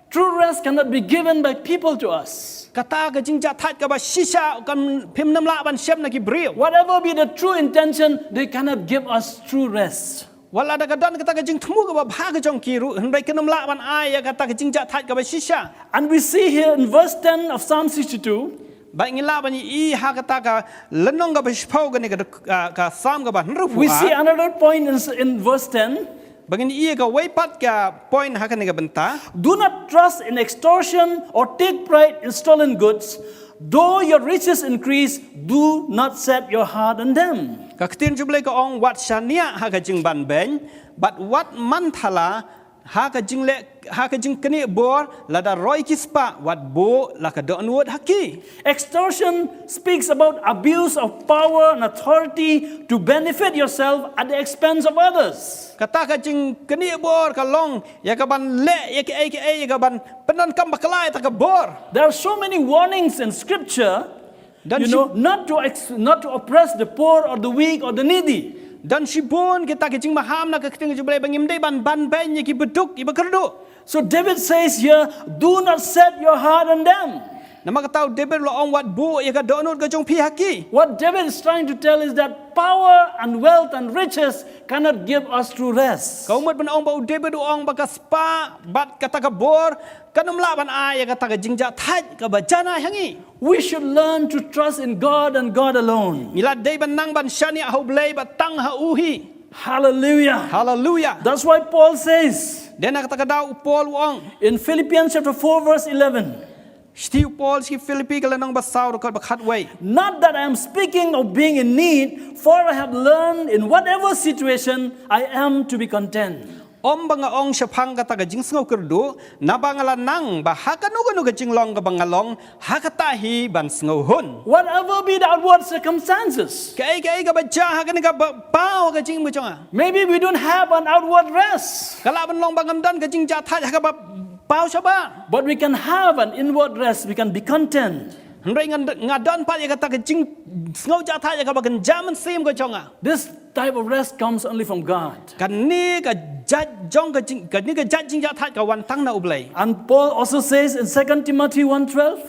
True rest cannot be given by people to us. Kata ka jingjahthait kaba shisha kan phim nym lah ban shem na ki briew. Whatever be the true intention, they cannot give us true rest. Wat la da ka don kata ka jingthmu kaba bha ka jong ki ruh, hynrei kin nym lah ban ai ïa kata ka jingjahthait kaba shisha. And we see here in verse ten of Psalm sixty-two, Ba ngi lah ban ïohi ha kata ka lynnong kaba shiphew kane ka, ka, ka Psalm kaba hynriewphew ar. We see another point in, in verse ten. Ba ngin ïohi kawei pat ka point ha kane ka bynta. Do not trust in extortion or take pride in stolen goods. Though your riches increase, do not set your heart on them. Ka ktien jong U Blei ka ong, wat shaniah ha ka jingbanbeiñ, bad wat man thala ha ka jingleh, ha ka jingknieh bor, lada roi ki spah, wat buh la ka dohnud ha ki. Extortion speaks about abuse of power and authority to benefit yourself at the expense of others. Kata ka jingknieh bor ka long ïa ka ban leh ïa kiei kiei, ïa ka ban pyndonkam bakla ïa kata ka bor. There are so many warnings in scripture, you know, not to ex- not to oppress the poor or the weak or the needy. Don shibun kita ki jingmaham na ka ktien jong U Blei ba ngim dei ban banbeiñ ïa kiba duk, kiba kyrduh. So David says here, "Do not set your heart on them." Namar kata u David u la ong, wat buh ïa ka dohnud ka jong phi ha ki. What David is trying to tell is that power and wealth and riches cannot give us true rest. Ka mut ban ong ba u David u ong ba ka spah bad kata ka bor kan nym lah ban ai ïa kata ka jingjahthait kaba janai ha ngi. We should learn to trust in God and God alone. Ngi la dei ban nang ban shaniah ha U Blei bad tang ha u hi. Hallelujah. Hallelujah. That's why Paul says, Dei na kata ka daw u Paul u ong. In Philippians chapter four verse eleven, Shithi u Paul sha ki Philippi ka lynnong ba saw, dkhot ba khatwei. "Not that I am speaking of being in need, for I have learned in whatever situation I am to be content." Ym ba nga ong shaphang kata ka jingsngew kyrduh, naba nga la nang ba ha kano kano ka jinglong kaba nga long, ha kata hi ban sngewhun. Whatever be the outward circumstances, Kaei kaei kaba jia ha kane kaba paw ha ka jingim ka jong nga. Maybe we don't have an outward rest. Ka lah ban long ba ngam don ka jingjahthait ha kaba paw shabar. But we can have an inward rest. We can be content. Hynrei nga, nga don pat ïa kata ka jingsngew jahthait ïa kaba kynja mynsiem ka jong nga. This type of rest comes only from God. Kane ka jait jong ka jing, kane ka jait jingjahthait ka wan tang na U Blei. And Paul also says in Second Timothy one twelve,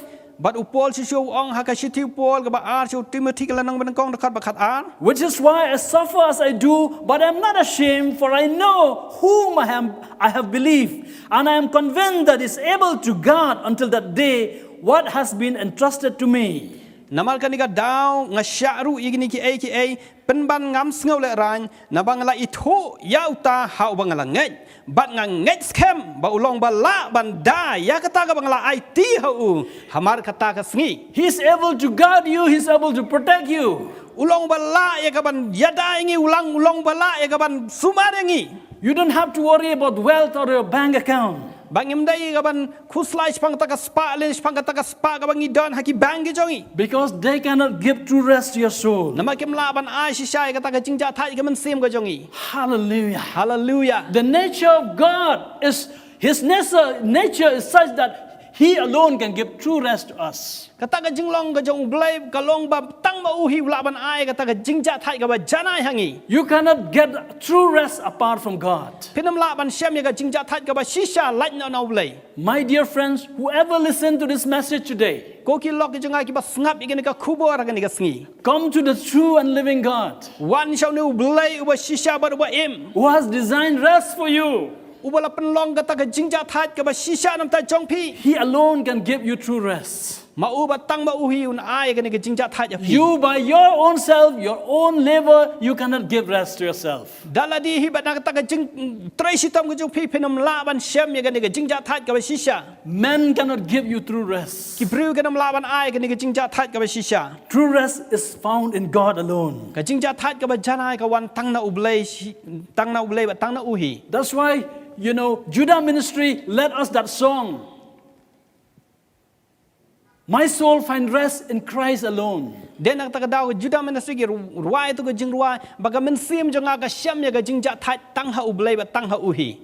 Bad u Paul shisha u ong ha ka shithi u Paul kaba ar sha u Timothy ka lynnong ba nyngkong, dkhot ba khatar. "Which is why I suffer as I do, but I am not ashamed, for I know whom I am, I have believed, and I am convinced that he is able to guard until that day what has been entrusted to me." Namar kane ka daw nga shah ruh ïa kine kiei kiei, pynban ngam sngew lehraiñ, naba nga la ithuh ïa uta ha uba nga la ngeit. Bad nga ngeit skhem ba u long ba lah ban da ïa kata kaba nga la aiti ha u hamar kata ka sngi. He is able to guard you, he is able to protect you. U long ba lah ïa ka ban ïada ïa ngi, u long, u long ba lah ïa ka ban sumar ïa ngi. You don't have to worry about wealth or your bank account. Ba ngim dei ïa ka ban khuslai shaphang kata ka spah lane shaphang kata ka spah kaba ngi don ha ki bank ki jong ngi. Because they cannot give true rest to your soul. Namar kim lah ban ai shisha ïa kata ka jingjahthait ïa ka mynsiem ka jong ngi. Hallelujah. Hallelujah. The nature of God is, his nature, nature is such that he alone can give true rest to us. Kata ka jinglong ka jong U Blei ka long ba tang ma u hi u lah ban ai kata ka jingjahthait kaba janai ha ngi. You cannot get true rest apart from God. Phin ym lah ban shem ïa ka jingjahthait kaba shisha lait noh na U Blei. My dear friends, whoever listen to this message today, Ko ki lok ki jong nga kiba sngap ïa kane ka khubor ha kane ka sngi. Come to the true and living God. Wan sha une U Blei uba shisha bad uba im. Who has designed rest for you. Uba la pynlong kata ka jingjahthait kaba shisha namar jong phi. He alone can give you true rest. Ma u ba tang ma u hi un ai kane ka jingjahthait ïa phi. You, by your own self, your own labor, you cannot give rest to yourself. Da lade hi bad na kata ka jingtrei shitom ka jong phi, phin ym lah ban shem ïa kane ka jingjahthait kaba shisha. Men cannot give you true rest. Ki briew kin ym lah ban ai kane ka jingjahthait kaba shisha. True rest is found in God alone. Ka jingjahthait kaba janai ka wan tang na U Blei shi-, tang na U Blei bad tang na u hi. That's why, you know, Judah Ministry led us that song. My soul find rest in Christ alone. Dei na kata ka daw ka Judah Ministry ki ru-, rwai ïa tu ka jingrwai ba ka mynsiem jong nga ka shem ïa ka jingjahthait tang ha U Blei bad tang ha u hi.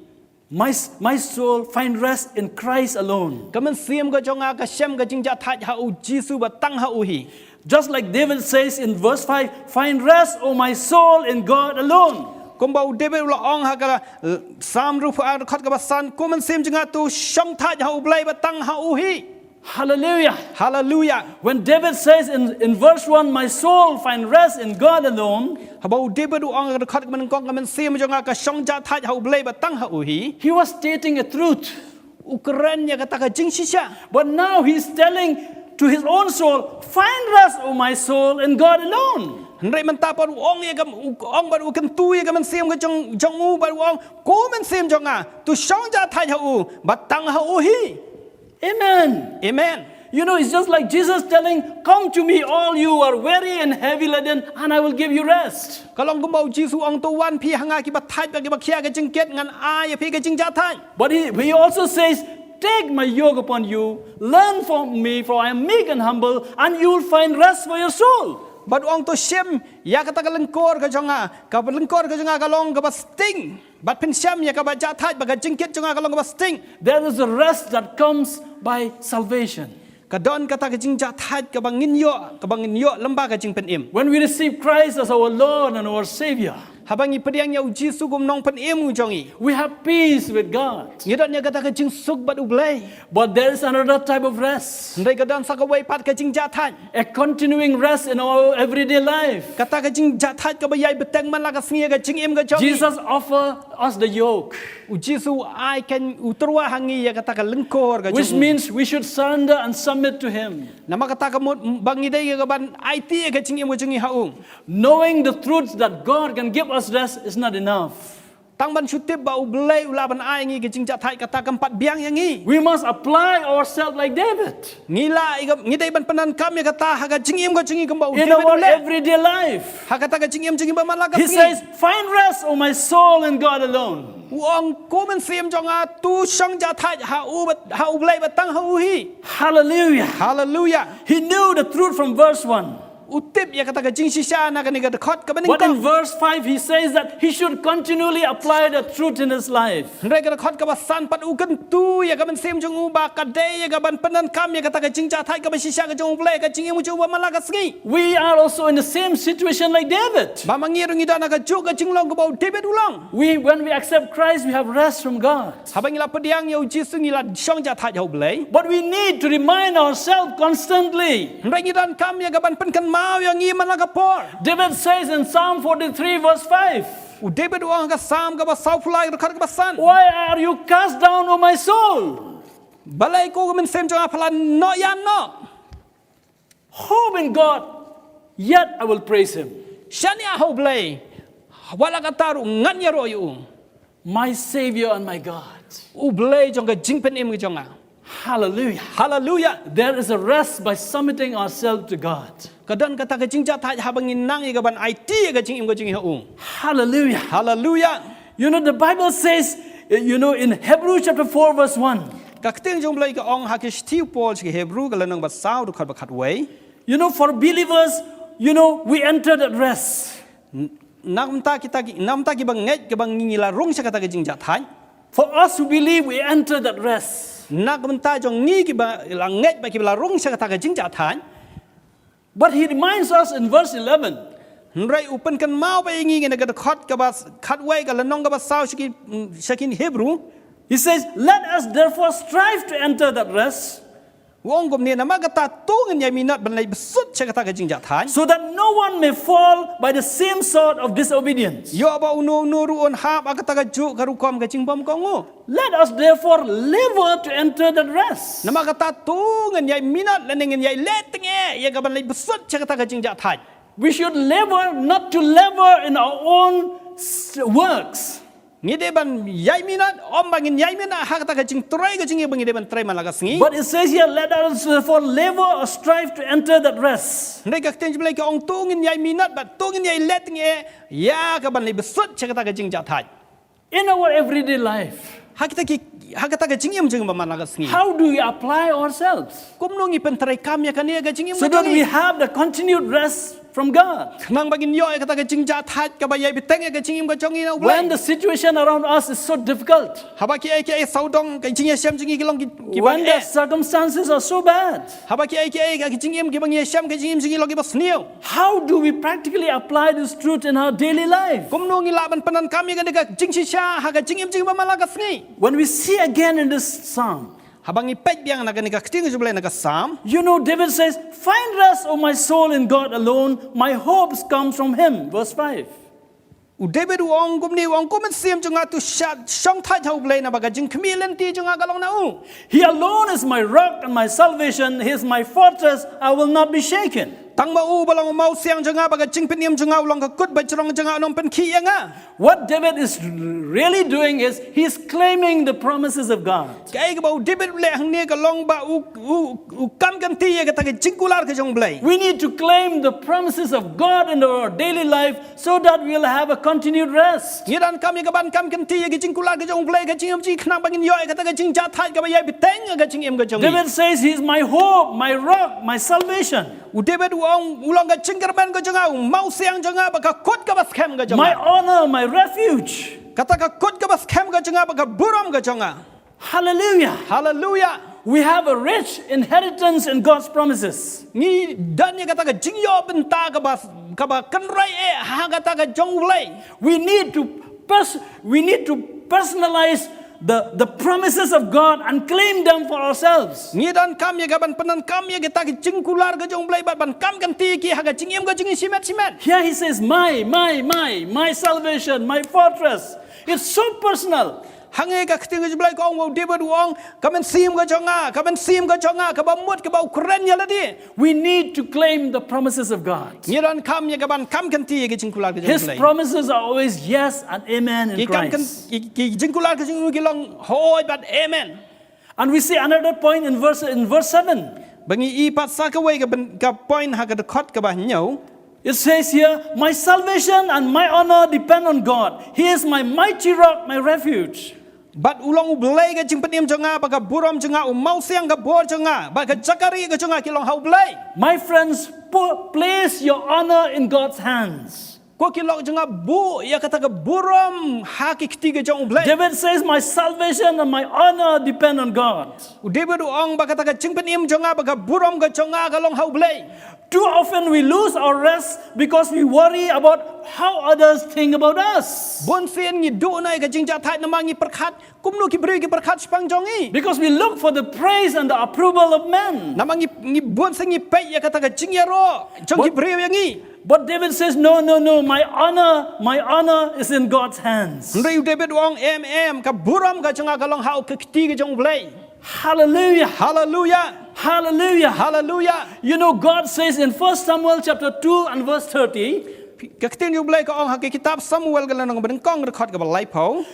My, s- my soul find rest in Christ alone. Ka mynsiem ka jong nga ka shem ka jingjahthait ha U Jisu bad tang ha u hi. Just like David says in verse five, "Find rest, O my soul, in God alone." Kumba u David u la ong ha ka, eh, Salm ruh ar khot kaba san, ko mynsiem jong nga to shong thait ha U Blei bad tang ha u hi. Hallelujah. Hallelujah. When David says in, in verse one, "My soul find rest in God alone," Haba u David u ong ha ka khot kaba nyngkong ka mynsiem jong nga ka shong jahthait ha U Blei bad tang ha u hi. He was stating a truth. U kren ïa kata ka jingshisha. But now he's telling to his own soul, "Find rest, O my soul, in God alone." Hynrei mynta pat u ong ïa ka, u ong bad u kyntu ïa ka mynsiem ka jong, jong u bad u ong, ko mynsiem jong nga to shong jahthait ha u bad tang ha u hi. Amen. Amen. You know, it's just like Jesus telling, "Come to me, all you are weary and heavy laden, and I will give you rest." Ka long kumba u Jisu ong, to wan phi ha nga kiba thait bad kiba khia ka jingkit, ngan ai ïa phi ka jingjahthait. But he, he also says, "Take my yoke upon you, learn from me, for I am meek and humble, and you will find rest for your soul." Bad u ong, to shim ïa kata ka lyngkor ka jong nga, ka lyngkor ka jong nga ka long kaba sting. Bad phin shem ïa kaba jahthait, bad ka jingkit jong nga ka long kaba sting. There is a rest that comes by salvation. Ka don kata ka jingjahthait kaba ngin ïoh, kaba ngin ïoh lyngba ka jingpynim. When we receive Christ as our Lord and our Savior, Haba ngi pdiang ïa u Jisu kum nongpynim u jong ngi, we have peace with God. Ngi don ïa kata ka jingsuk bad U Blei. But there is another type of rest. Hynrei ka don sa kawei pat ka jingjahthait. A continuing rest in our everyday life. Kata ka jingjahthait kaba ïai bteng man la ka sngi ïa ka jingim ka jong ngi. Jesus offer us the yoke. U Jisu u ai, kan u tyrwa ha ngi ïa kata ka lyngkor ka jong u. Which means we should surrender and submit to Him. Namar kata ka mut ba ngi dei ïa ka ban aiti ïa ka jingim ka jong ngi ha u. Knowing the truth that God can give us rest is not enough. Tang ban shu tip ba U Blei u lah ban ai ngi ka jingjahthait, kata kam pat biang ïa ngi. We must apply ourselves like David. Ngi lah, ngi dei ban pyndonkam ïa kata ha ka jingim ka jong ngi kumba u David u leh. In our everyday life. Ha kata ka jingim jong ngi ba man la ka sngi. He says, "Find rest, O my soul, in God alone." U ong, ko mynsiem jong nga to shong jahthait ha u bad, ha U Blei bad tang ha u hi. Hallelujah. Hallelujah. He knew the truth from verse one. U tip ïa kata ka jingshisha na kane ka dkhot kaba nyngkong. But in verse five, he says that he should continually apply the truth in his life. Hynrei ka dkhot kaba san pat u kyntu ïa ka mynsiem jong u ba ka dei ïa ka ban pyndonkam ïa kata ka jingjahthait kaba shisha ka jong U Blei ha ka jingim jong u ba man la ka sngi. We are also in the same situation like David. Ba ma ngi ruh ngi don ha kajuh ka jinglong kaba u David u long. We, when we accept Christ, we have rest from God. Haba ngi la pdiang ïa u Jisu ngi la shong jahthait ha U Blei. But we need to remind ourselves constantly. Hynrei ngi donkam ïa ka ban pynkynmaw ïa ngi man la ka por. David says in Psalm forty-three verse five, u David u ong ha ka Salm kaba sawphew lai, dkhot kaba san. "Why are you cast down, O my soul? Balei ko mynsiem jong nga pha la noh ïa noh? Hope in God, yet I will praise Him." Shaniah ha U Blei, wat la katta ruh ngan ïaroh ïa u. "My Savior and my God." U Blei jong ka jingpynim ka jong nga. Hallelujah. Hallelujah. There is a rest by submitting ourselves to God. Ka don kata ka jingjahthait haba ngi nang ïa ka ban aiti ïa ka jingim ka jong ngi ha u. Hallelujah. Hallelujah. You know, the Bible says, uh, you know, in Hebrew chapter four, verse one. Ka ktien jong U Blei ka ong ha ka shithi u Paul sha ki Hebru ka lynnong ba saw, dkhot ba khatwei. You know, for believers, you know, we enter that rest. N-, na ka bynta kita ki, na ka bynta kiba ngeit, kiba ngi la rung sha kata ka jingjahthait. For us who believe, we enter that rest. Na ka bynta jong ngi kiba la ngeit bad kiba la rung sha kata ka jingjahthait. But he reminds us in verse eleven. Hynrei u pynkynmaw bha ïa ngi na ka dkhot kaba s-, khatwei ka lynnong kaba saw sha ki, mm, sha ki Hebru. He says, "Let us therefore strive to enter that rest, U ong kumne, namar kata to ngin ïai minot ban leit bsut sha kata ka jingjahthait. So that no one may fall by the same sort of disobedience. Ïoh ba uno uno ruh un hap ha kata kajuh ka rukom ka jingbymkohnguh. Let us therefore labor to enter that rest. Namar kata to ngin ïai minot lane ngin ïai leh tyngeh ïa ka ban leit bsut sha kata ka jingjahthait. We should labor not to labor in our own s- works. Ngi dei ban ïai minot, ym ba ngin ïai minot ha kata ka jingtrei ka jong ngi ba ngi dei ban trei man la ka sngi. But it says here, let us therefore labor or strive to enter that rest. Hynrei ka ktien jong U Blei ka ong to ngin ïai minot bad to ngin ïai leh tyngeh ïa ka ban leit bsut sha kata ka jingjahthait. In our everyday life, ha kita ki, ha kata ka jingim jong ngi ba man la ka sngi. How do we apply ourselves? Kumno ngi pyntreikam ïa kane ka jingim ka jong ngi? So that we have the continued rest from God. Khnang ba ngin ïoh ïa kata ka jingjahthait kaba ïai bteng ïa ka jingim ka jong ngi na U Blei. When the situation around us is so difficult, haba kiei kiei sawdong ka jingïashem jong ngi ki long ki, kiba eh. When the circumstances are so bad, haba kiei kiei ka jingim kiba ngi ïashem ka jingim jong ngi long kiba sniew. How do we practically apply this truth in our daily life? Kumno ngi lah ban pyndonkam ïa kane ka jingshisha ha ka jingim jong ngi ba man la ka sngi? When we see again in this psalm, haba ngi peit biang na kane ka ktien jong U Blei na ka Salm. You know, David says, find rest, O my soul, in God alone. My hopes come from him. Verse five. U David u ong kumne, u ong, ko mynsiem jong nga, to shad shong thait ha U Blei, naba ka jingkhmih lynti jong nga ka long na u. He alone is my rock and my salvation. He is my fortress. I will not be shaken. Tang ma u ba long u mawsiang jong nga, ba ka jingpynim jong nga, u long ka kut bajrong jong nga, un ym pynkhih ïa nga. What David is really doing is he's claiming the promises of God. Kaei kaba u David u leh hangne ka long ba u, u, u kam kynti ïa kata ka jingkular ka jong U Blei. We need to claim the promises of God in our daily life so that we'll have a continued rest. Ngi donkam ïa ka ban kam kynti ïa ka jingkular ka jong U Blei ha ka jingim jong ngi khnang ba ngin ïoh ïa kata ka jingjahthait kaba ïai bteng ha ka jingim ka jong ngi. David says, he is my hope, my rock, my salvation. U David u ong, u long ka jingkyrmen ka jong nga, u mawsiang jong nga, bad ka kut kaba skhem ka jong nga. My honor, my refuge. Kata ka kut kaba skhem ka jong nga, bad ka burom ka jong nga. Hallelujah. Hallelujah. We have a rich inheritance in God's promises. Ngi don ïa kata ka jingïoh bynta kaba, kaba kynroi eh ha kata ka jong U Blei. We need to pers- we need to personalize the, the promises of God and claim them for ourselves. Ngi donkam ïa ka ban pyndonkam ïa kata ka jingkular ka jong U Blei bad ban kam kynti ïa ki ha ka jingim ka jong ngi shimet shimet. Here he says, my, my, my, my salvation, my fortress. It's so personal. Hangne ka ktien ka jong U Blei ka ong, u David u ong, ka mynsiem ka jong nga, ka mynsiem ka jong nga, kaba mut kaba u kren ïa lade. We need to claim the promises of God. Ngi donkam ïa ka ban kam kynti ïa ka jingkular ka jong U Blei. His promises are always yes and amen in Christ. Ki kam kyn- ki, ki jingkular ka jong u ki long hooid bad amen. And we see another point in verse, in verse seven. Ba ngi i pat sa kawei ka, ka point ha ka dkhot kaba hynñiew. It says here, my salvation and my honor depend on God. He is my mighty rock, my refuge. Bad u long U Blei ka jingpynim jong nga, bad ka burom jong nga, u mawsiang ka bor jong nga, bad ka jaka rieh ka jong nga ki long ha U Blei. My friends, place your honor in God's hands. Ko ki lok jong nga, buh ïa kata ka burom ha ki kti ka jong U Blei. David says, my salvation and my honor depend on God. U David u ong ba kata ka jingpynim jong nga, bad ka burom ka jong nga ka long ha U Blei. Too often we lose our rest because we worry about how others think about us. Bun sien ngi duh noh ïa ka jingjahthait namar ngi pyrkhat kumno ki briew ki pyrkhat shaphang jong ngi. Because we look for the praise and the approval of men. Namar ngi, ngi bun sien ngi peit ïa kata ka jingïaroh jong ki briew ïa ngi. But David says, no, no, no, my honor, my honor is in God's hands. Hynrei u David u ong, em, em, ka burom ka jong nga ka long ha u, ka kti ka jong U Blei. Hallelujah. Hallelujah. Hallelujah. Hallelujah. You know, God says in First Samuel chapter two and verse thirty. Ka ktien U Blei ka ong ha ka kitab Samuel ka lynnong ba nyngkong dkhot kaba laiphew.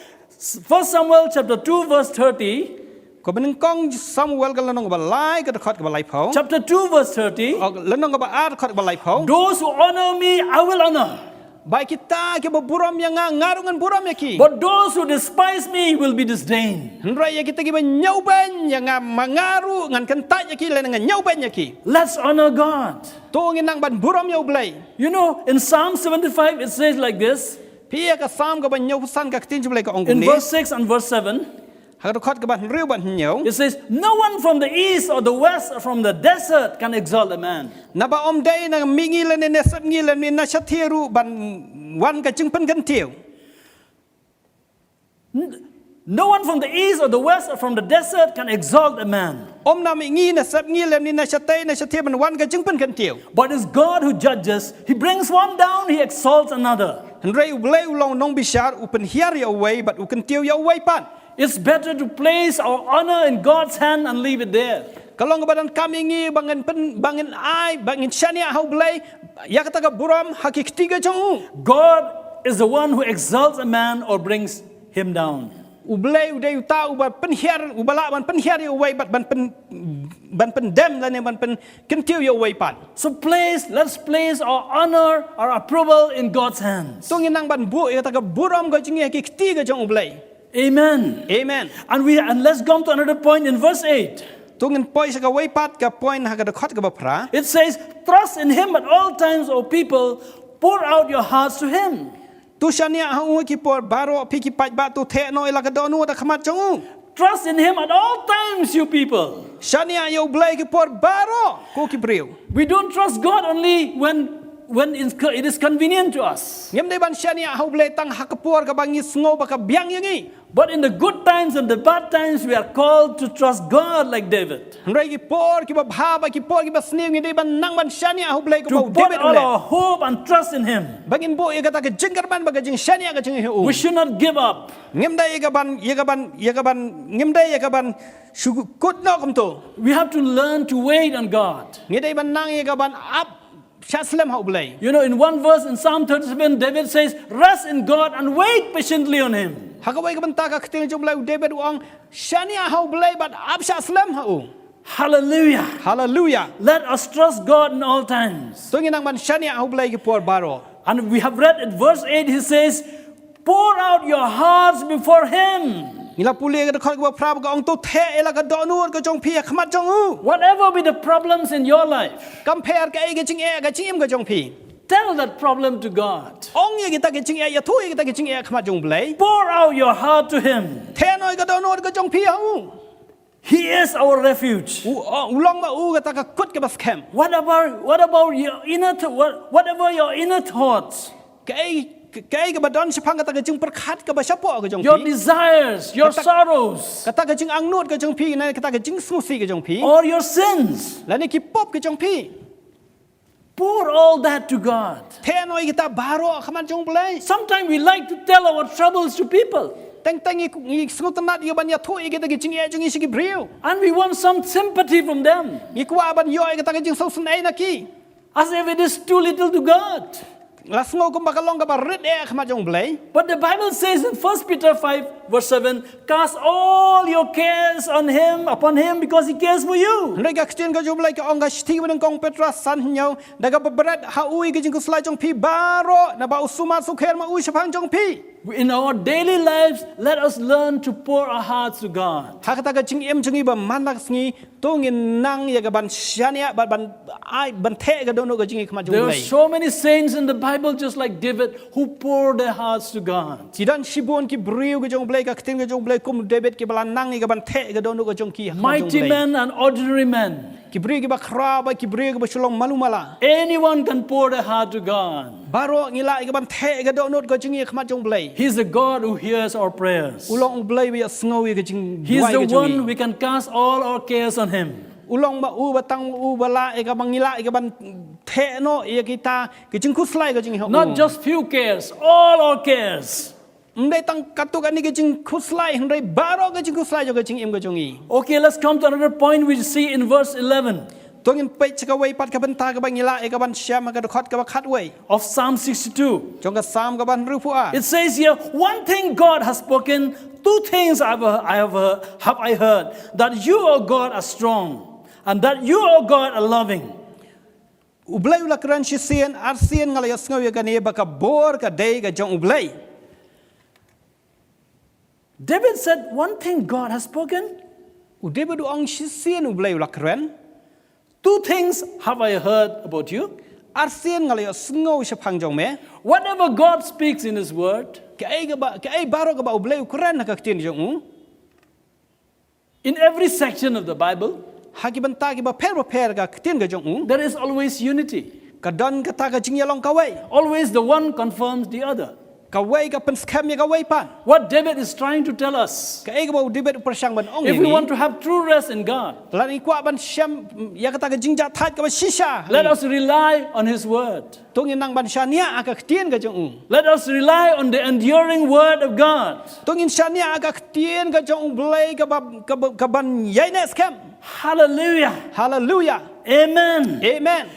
First Samuel chapter two verse thirty. Kaba nyngkong Samuel ka lynnong kaba lai ka dkhot kaba laiphew. Chapter two verse thirty. Oh, lynnong kaba ar dkhot kaba laiphew. Those who honor me, I will honor. Ba kita kiba burom ïa nga, nga ruh ngan burom ïa ki. But those who despise me will be disdained. Hynrei ïa kita kiba ñiewbeiñ ïa nga, ma nga ruh ngan kyntait ïa ki lane ngan ñiewbeiñ ïa ki. Let's honor God. To ngin nang ban burom ïa U Blei. You know, in Psalm seventy-five it says like this. Phi ïa ka Salm kaba hynñiewphew san ka ktien U Blei ka ong kumne. In verse six and verse seven. Ha ka dkhot kaba hynriew bad hynñiew. It says, no one from the east or the west or from the desert can exalt a man. Naba ym dei na mihngi lane na sepngi lane na shathie ruh ban wan ka jingpynkyntiew. N- No one from the east or the west or from the desert can exalt a man. Ym na mihngi, na sepngi, lymne na shatei, na shathie ban wan ka jingpynkyntiew. But it's God who judges. He brings one down, he exalts another. Hynrei U Blei u long u nongbishar, u pynhiar ïa uwei bad u kyntiew ïa uwei pat. It's better to place our honor in God's hand and leave it there. Ka long kaba donkam ïa ngi ba ngin pyn, ba ngin ai, ba ngin shaniah ha U Blei ïa kata ka burom ha ki kti ka jong u. God is the one who exalts a man or brings him down. U Blei u dei uta uba pynhiar, uba lah ban pynhiar ïa uwei bad ban pyn, ban pyndem lane ban pynkyntiew ïa uwei pat. So please, let's place our honor, our approval in God's hands. To ngin nang ban buh ïa kata ka burom ka jong ngi ha ki kti ka jong U Blei. Amen. Amen. And we, and let's come to another point in verse eight. To ngin poi sha kawei pat ka point ha ka dkhot kaba phra. It says, "Trust in him at all times, O people, pour out your hearts to him." To shaniah ha u ha ki por baroh, phi ki paidbah, to theh noh ïa la ka dohnud ha khmat jong u. Trust in him at all times, you people. Shaniah ïa U Blei ki por baroh, ko ki briew. We don't trust God only when, when it's co-, it is convenient to us. Ngim dei ban shaniah ha U Blei tang ha ka por kaba ngi sngew ba ka biang ïa ngi. But in the good times and the bad times, we are called to trust God like David. Hynrei ki por kiba bha bad ki por kiba sniew ngi dei ban nang ban shaniah ha U Blei kumba u David u leh. To put all our hope and trust in him. Ba ngin buh ïa kata ka jingkyrmen bad ka jingshaniah ka jong ngi ha u. We should not give up. Ngim dei ïa ka ban, ïa ka ban, ïa ka ban, ngim dei ïa ka ban shu kut noh kumto. We have to learn to wait on God. Ngi dei ban nang ïa ka ban ap shah slem ha U Blei. You know, in one verse in Psalm thirty-seven, David says, "Rest in God and wait patiently on him." Ha kawei ka bynta ka ktien jong U Blei, u David u ong, "Shaniah ha U Blei bad ap shah slem ha u." Hallelujah. Hallelujah. Let us trust God in all times. To ngin nang ban shaniah ha U Blei ki por baroh. And we have read in verse eight, he says, "Pour out your hearts before him." Ngi la pule ka dkhot kaba phra ba ka ong, "To theh ïa la ka dohnud ka jong phi ha khmat jong u." Whatever be the problems in your life, kam pher kaei ka jingeh ka jingim ka jong phi, tell that problem to God. Ong ïa kita ki jingeh, ïathuh ïa kita ki jingeh ha khmat jong U Blei. Pour out your heart to him. Theh noh ïa ka dohnud ka jong phi ha u. He is our refuge. U, u, u long ma u kata ka kut kaba skhem. What about, what about your inner th-, what, whatever your inner thoughts? Kaei, kaei kaba don shaphang kata ka jingpyrkhat kaba shapoh ka jong phi. Your desires, your sorrows. Kata ka jingangnud ka jong phi, ne kata ka jingsngewsih ka jong phi. Or your sins. Lane ki pop ka jong phi. Pour all that to God. Theh noh ïa kita baroh ha khmat jong U Blei. Sometimes we like to tell our troubles to people. Teng teng ngi, ngi sngewtynnat ïa ban ïathuh ïa kita ki jingeh jong ngi sha ki briew. And we want some sympathy from them. Ngi kwah ban ïoh ïa kita ki jingsngewsynei na ki. As if it is too little to God. La sngew kumba ka long kaba rit eh ha khmat jong U Blei. But the Bible says in First Peter five verse seven, "Cast all your cares on him, upon him, because he cares for you." Hynrei ka ktien ka jong U Blei ka ong ha ka shithi ba nyngkong Petros san hynñiew, "Da kaba bret ha u ïa ki jingkhuslai jong phi baroh, naba u sumar sukher ma u shaphang jong phi." In our daily lives, let us learn to pour our hearts to God. Ha kata ka jingim jong ngi ba man la ka sngi, to ngin nang ïa ka ban shaniah bad ban ai, ban theh ka dohnud ka jong ngi ha khmat jong U Blei. There are so many saints in the Bible, just like David, who poured their hearts to God. Ki don shibun ki briew ka jong U Blei, ka ktien ka jong U Blei, kum David, kiba la nang ïa ka ban theh ka dohnud ka jong ki ha khmat jong U Blei. Mighty men and ordinary men. Ki briew kiba khraw bad ki briew kiba shu long malu mala. Anyone can pour their heart to God. Baroh ngi lah ïa ka ban theh ka dohnud ka jong ngi ha khmat jong U Blei. He is the God who hears our prayers. U long U Blei uba ïohsngew ïa ka jingduwai ka jong ngi. He is the one we can cast all our cares on him. U long ma u ba tang u ba lah ïa ka ban, ngi lah ïa ka ban theh noh ïa kita ki jingkhuslai ka jong ngi ha u. Not just few cares, all our cares. Ym dei tang katto katne ki jingkhuslai, hynrei baroh ki jingkhuslai jong ka jingim ka jong ngi. Okay, let's come to another point we see in verse eleven. To ngin peit sha kawei pat ka bynta kaba ngi lah ïa ka ban shem ha ka dkhot kaba khatwei. Of Psalm sixty-two. Jong ka Salm kaba hynriewphew ar. It says here, "One thing God has spoken, two things I have, I have, have I heard, that you, O God, are strong, and that you, O God, are loving." U Blei u la kren shisien, arsien nga la ïohsngew ïa kane, ba ka bor ka dei ka jong U Blei. David said, "One thing God has spoken." U David u ong, "Shisien U Blei u la kren." "Two things have I heard about you." Arsien nga la ïohsngew shaphang jong me. Whatever God speaks in his word, kaei kaba, kaei baroh kaba U Blei u kren ha ka ktien jong u. In every section of the Bible, ha ki bynta kiba pher ba pher ka ktien ka jong u, there is always unity. Ka don kata ka jingïalong kawei. Always the one confirms the other. Kawei ka pynskhem ïa kawei pat. What David is trying to tell us, kaei kaba u David u pyrshang ban ong, if we want to have true rest in God, lada ngi kwah ban shem ïa kata ka jingjahthait kaba shisha, let us rely on His word. To ngin nang ban shaniah ha ka ktien ka jong u. Let us rely on the enduring word of God. To ngin shaniah ha ka ktien ka jong u Blei kaba, kaba, kaban ïaineh skhem. Hallelujah. Hallelujah. Amen. Amen.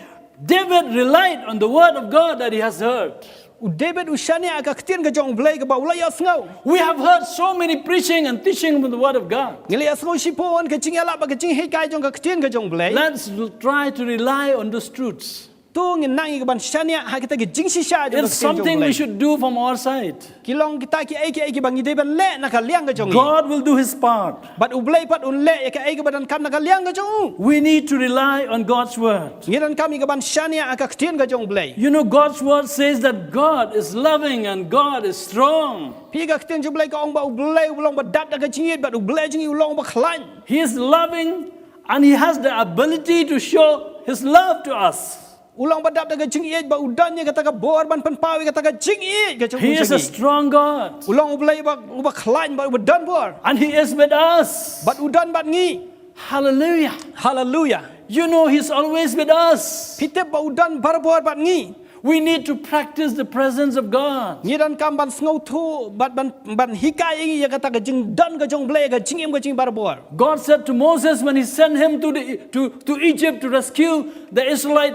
David relied on the word of God that he has heard. U David u shaniah ha ka ktien ka jong u Blei kaba u la ïohsngew. We have heard so many preaching and teaching from the word of God. Ngi la ïohsngew shibun ka jingïalap bad ka jinghikai jong ka ktien ka jong u Blei. Let's try to rely on those truths. To ngin nang ïa kaban shaniah ha kita ki jingshisha jong ka ktien jong u Blei. It's something we should do from our side. Ki long kita kiei kiei kiba ngi dei ban leh na ka liang ka jong ngi. God will do His part. Bad u Blei pat un leh ïa kaei kaba donkam na ka liang ka jong u. We need to rely on God's word. Ngi donkam ïa kaban shaniah ha ka ktien ka jong u Blei. You know, God's word says that God is loving and God is strong. Phi, ka ktien jong u Blei ka ong ba u Blei u long ba dap da ka jingïeit bad u Blei jong ngi u long ba khlaiñ. He is loving and He has the ability to show His love to us. U long ba dap da ka jingïeit bad u don ïa kata ka bor ban pynpaw ïa kata ka jingïeit ka jong u. He is a strong God. U long u Blei uba, uba khlaiñ bad uba don bor. And He is with us. Bad u don bad ngi. Hallelujah. Hallelujah. You know, He's always with us. Phi tip ba u don barabor bad ngi. We need to practice the presence of God. Ngi donkam ban sngewthuh bad ban, ban hikai ïa kata ka jingdon ka jong u Blei ha ka jingim ka jong ngi barabor. God said to Moses when He sent him to the, to, to Egypt to rescue the Israelite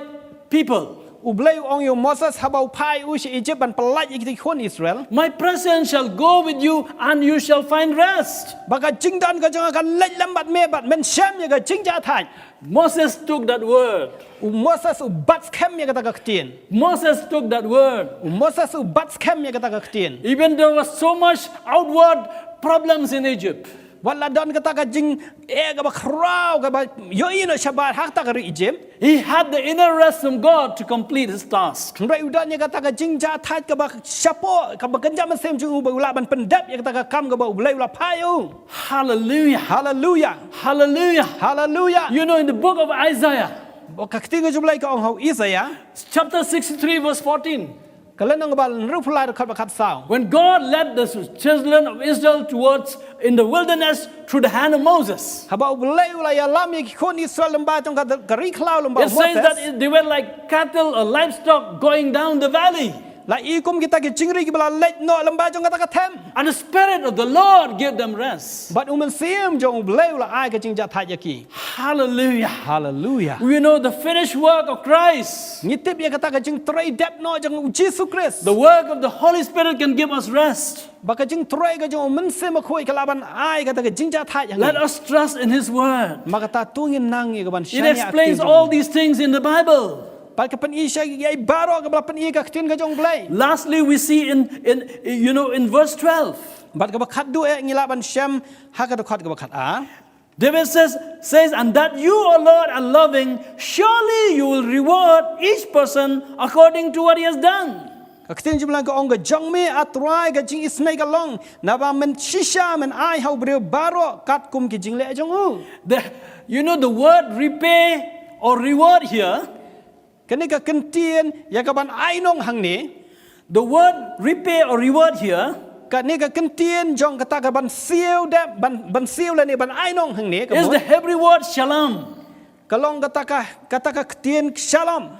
people. U Blei u ong ïa u Moses haba u phai u sha Egypt ban pyllait ïa ki khun Israel. My presence shall go with you and you shall find rest. Ba ka jingdon ka jong nga kan leit lem bad me bad men shem ïa ka jingjahthait. Moses took that word. U Moses u bat skhem ïa kata ka ktien. Moses took that word. U Moses u bat skhem ïa kata ka ktien. Even there was so much outward problems in Egypt. Wat la don kata ka jingeh kaba khraw kaba ïohi noh shabar ha kata ka ri Egypt. He had the inner rest from God to complete his task. Hynrei u don ïa kata ka jingjahthait kaba shapoh, kaba kynja mynsiem jong u ba u lah ban pyndep ïa kata ka kam kaba u Blei u la phah ïa u. Hallelujah. Hallelujah. Hallelujah. Hallelujah. You know, in the book of Isaiah, ka ktien ka jong u Blei ka ong ha u Isaiah, chapter sixty-three, verse fourteen. Ka lynnong ba hynriewphew lai, dkhot ba khatsaw. When God led the children of Israel towards in the wilderness through the hand of Moses. Haba u Blei u la ïalam ïa ki khun Israel lyngba jong ka, ka ri khlaw lyngba u Moses. It says that it, they were like cattle or livestock going down the valley. La i kum kita ki jingri kiba la leit noh lyngba jong kata ka them. And the Spirit of the Lord gave them rest. Bad u Mynsiem jong u Blei u la ai ka jingjahthait ïa ki. Hallelujah. Hallelujah. We know the finished work of Christ. Ngi tip ïa kata ka jingtrei dep noh jong u Jisu Khrist. The work of the Holy Spirit can give us rest. Ba ka jingtrei ka jong u Mynsiem Bakhuid ka lah ban ai kata ka jingjahthait ïa ngi. Let us trust in His word. Ma kata to ngin nang ïa kaban shaniah ha ka ktien jong u. It explains all these things in the Bible. Bad ka pyni sha ïa baroh kaba la pyni ha ka ktien ka jong u Blei. Lastly, we see in, in, you know, in verse twelve. Bad kaba khatduh eh ngi lah ban shem ha ka dkhot kaba khatar. David says, says, and that you, O Lord, are loving, surely you will reward each person according to what he has done. Ka ktien jong u Blei ka ong, ka jong me, A Trai, ka jingisynei ka long, naba men shisha men ai ha u briew baroh katkum ki jingleh jong u. The, you know, the word repay or reward here, kane ka kyntien ïa kaban ainong hangne. The word repay or reward here, kane ka kyntien jong kata kaban siew da, ban, ban siew lane ban ainong hangne ka mut, is the Hebrew word shalom. Ka long kata ka, kata ka ktien shalom.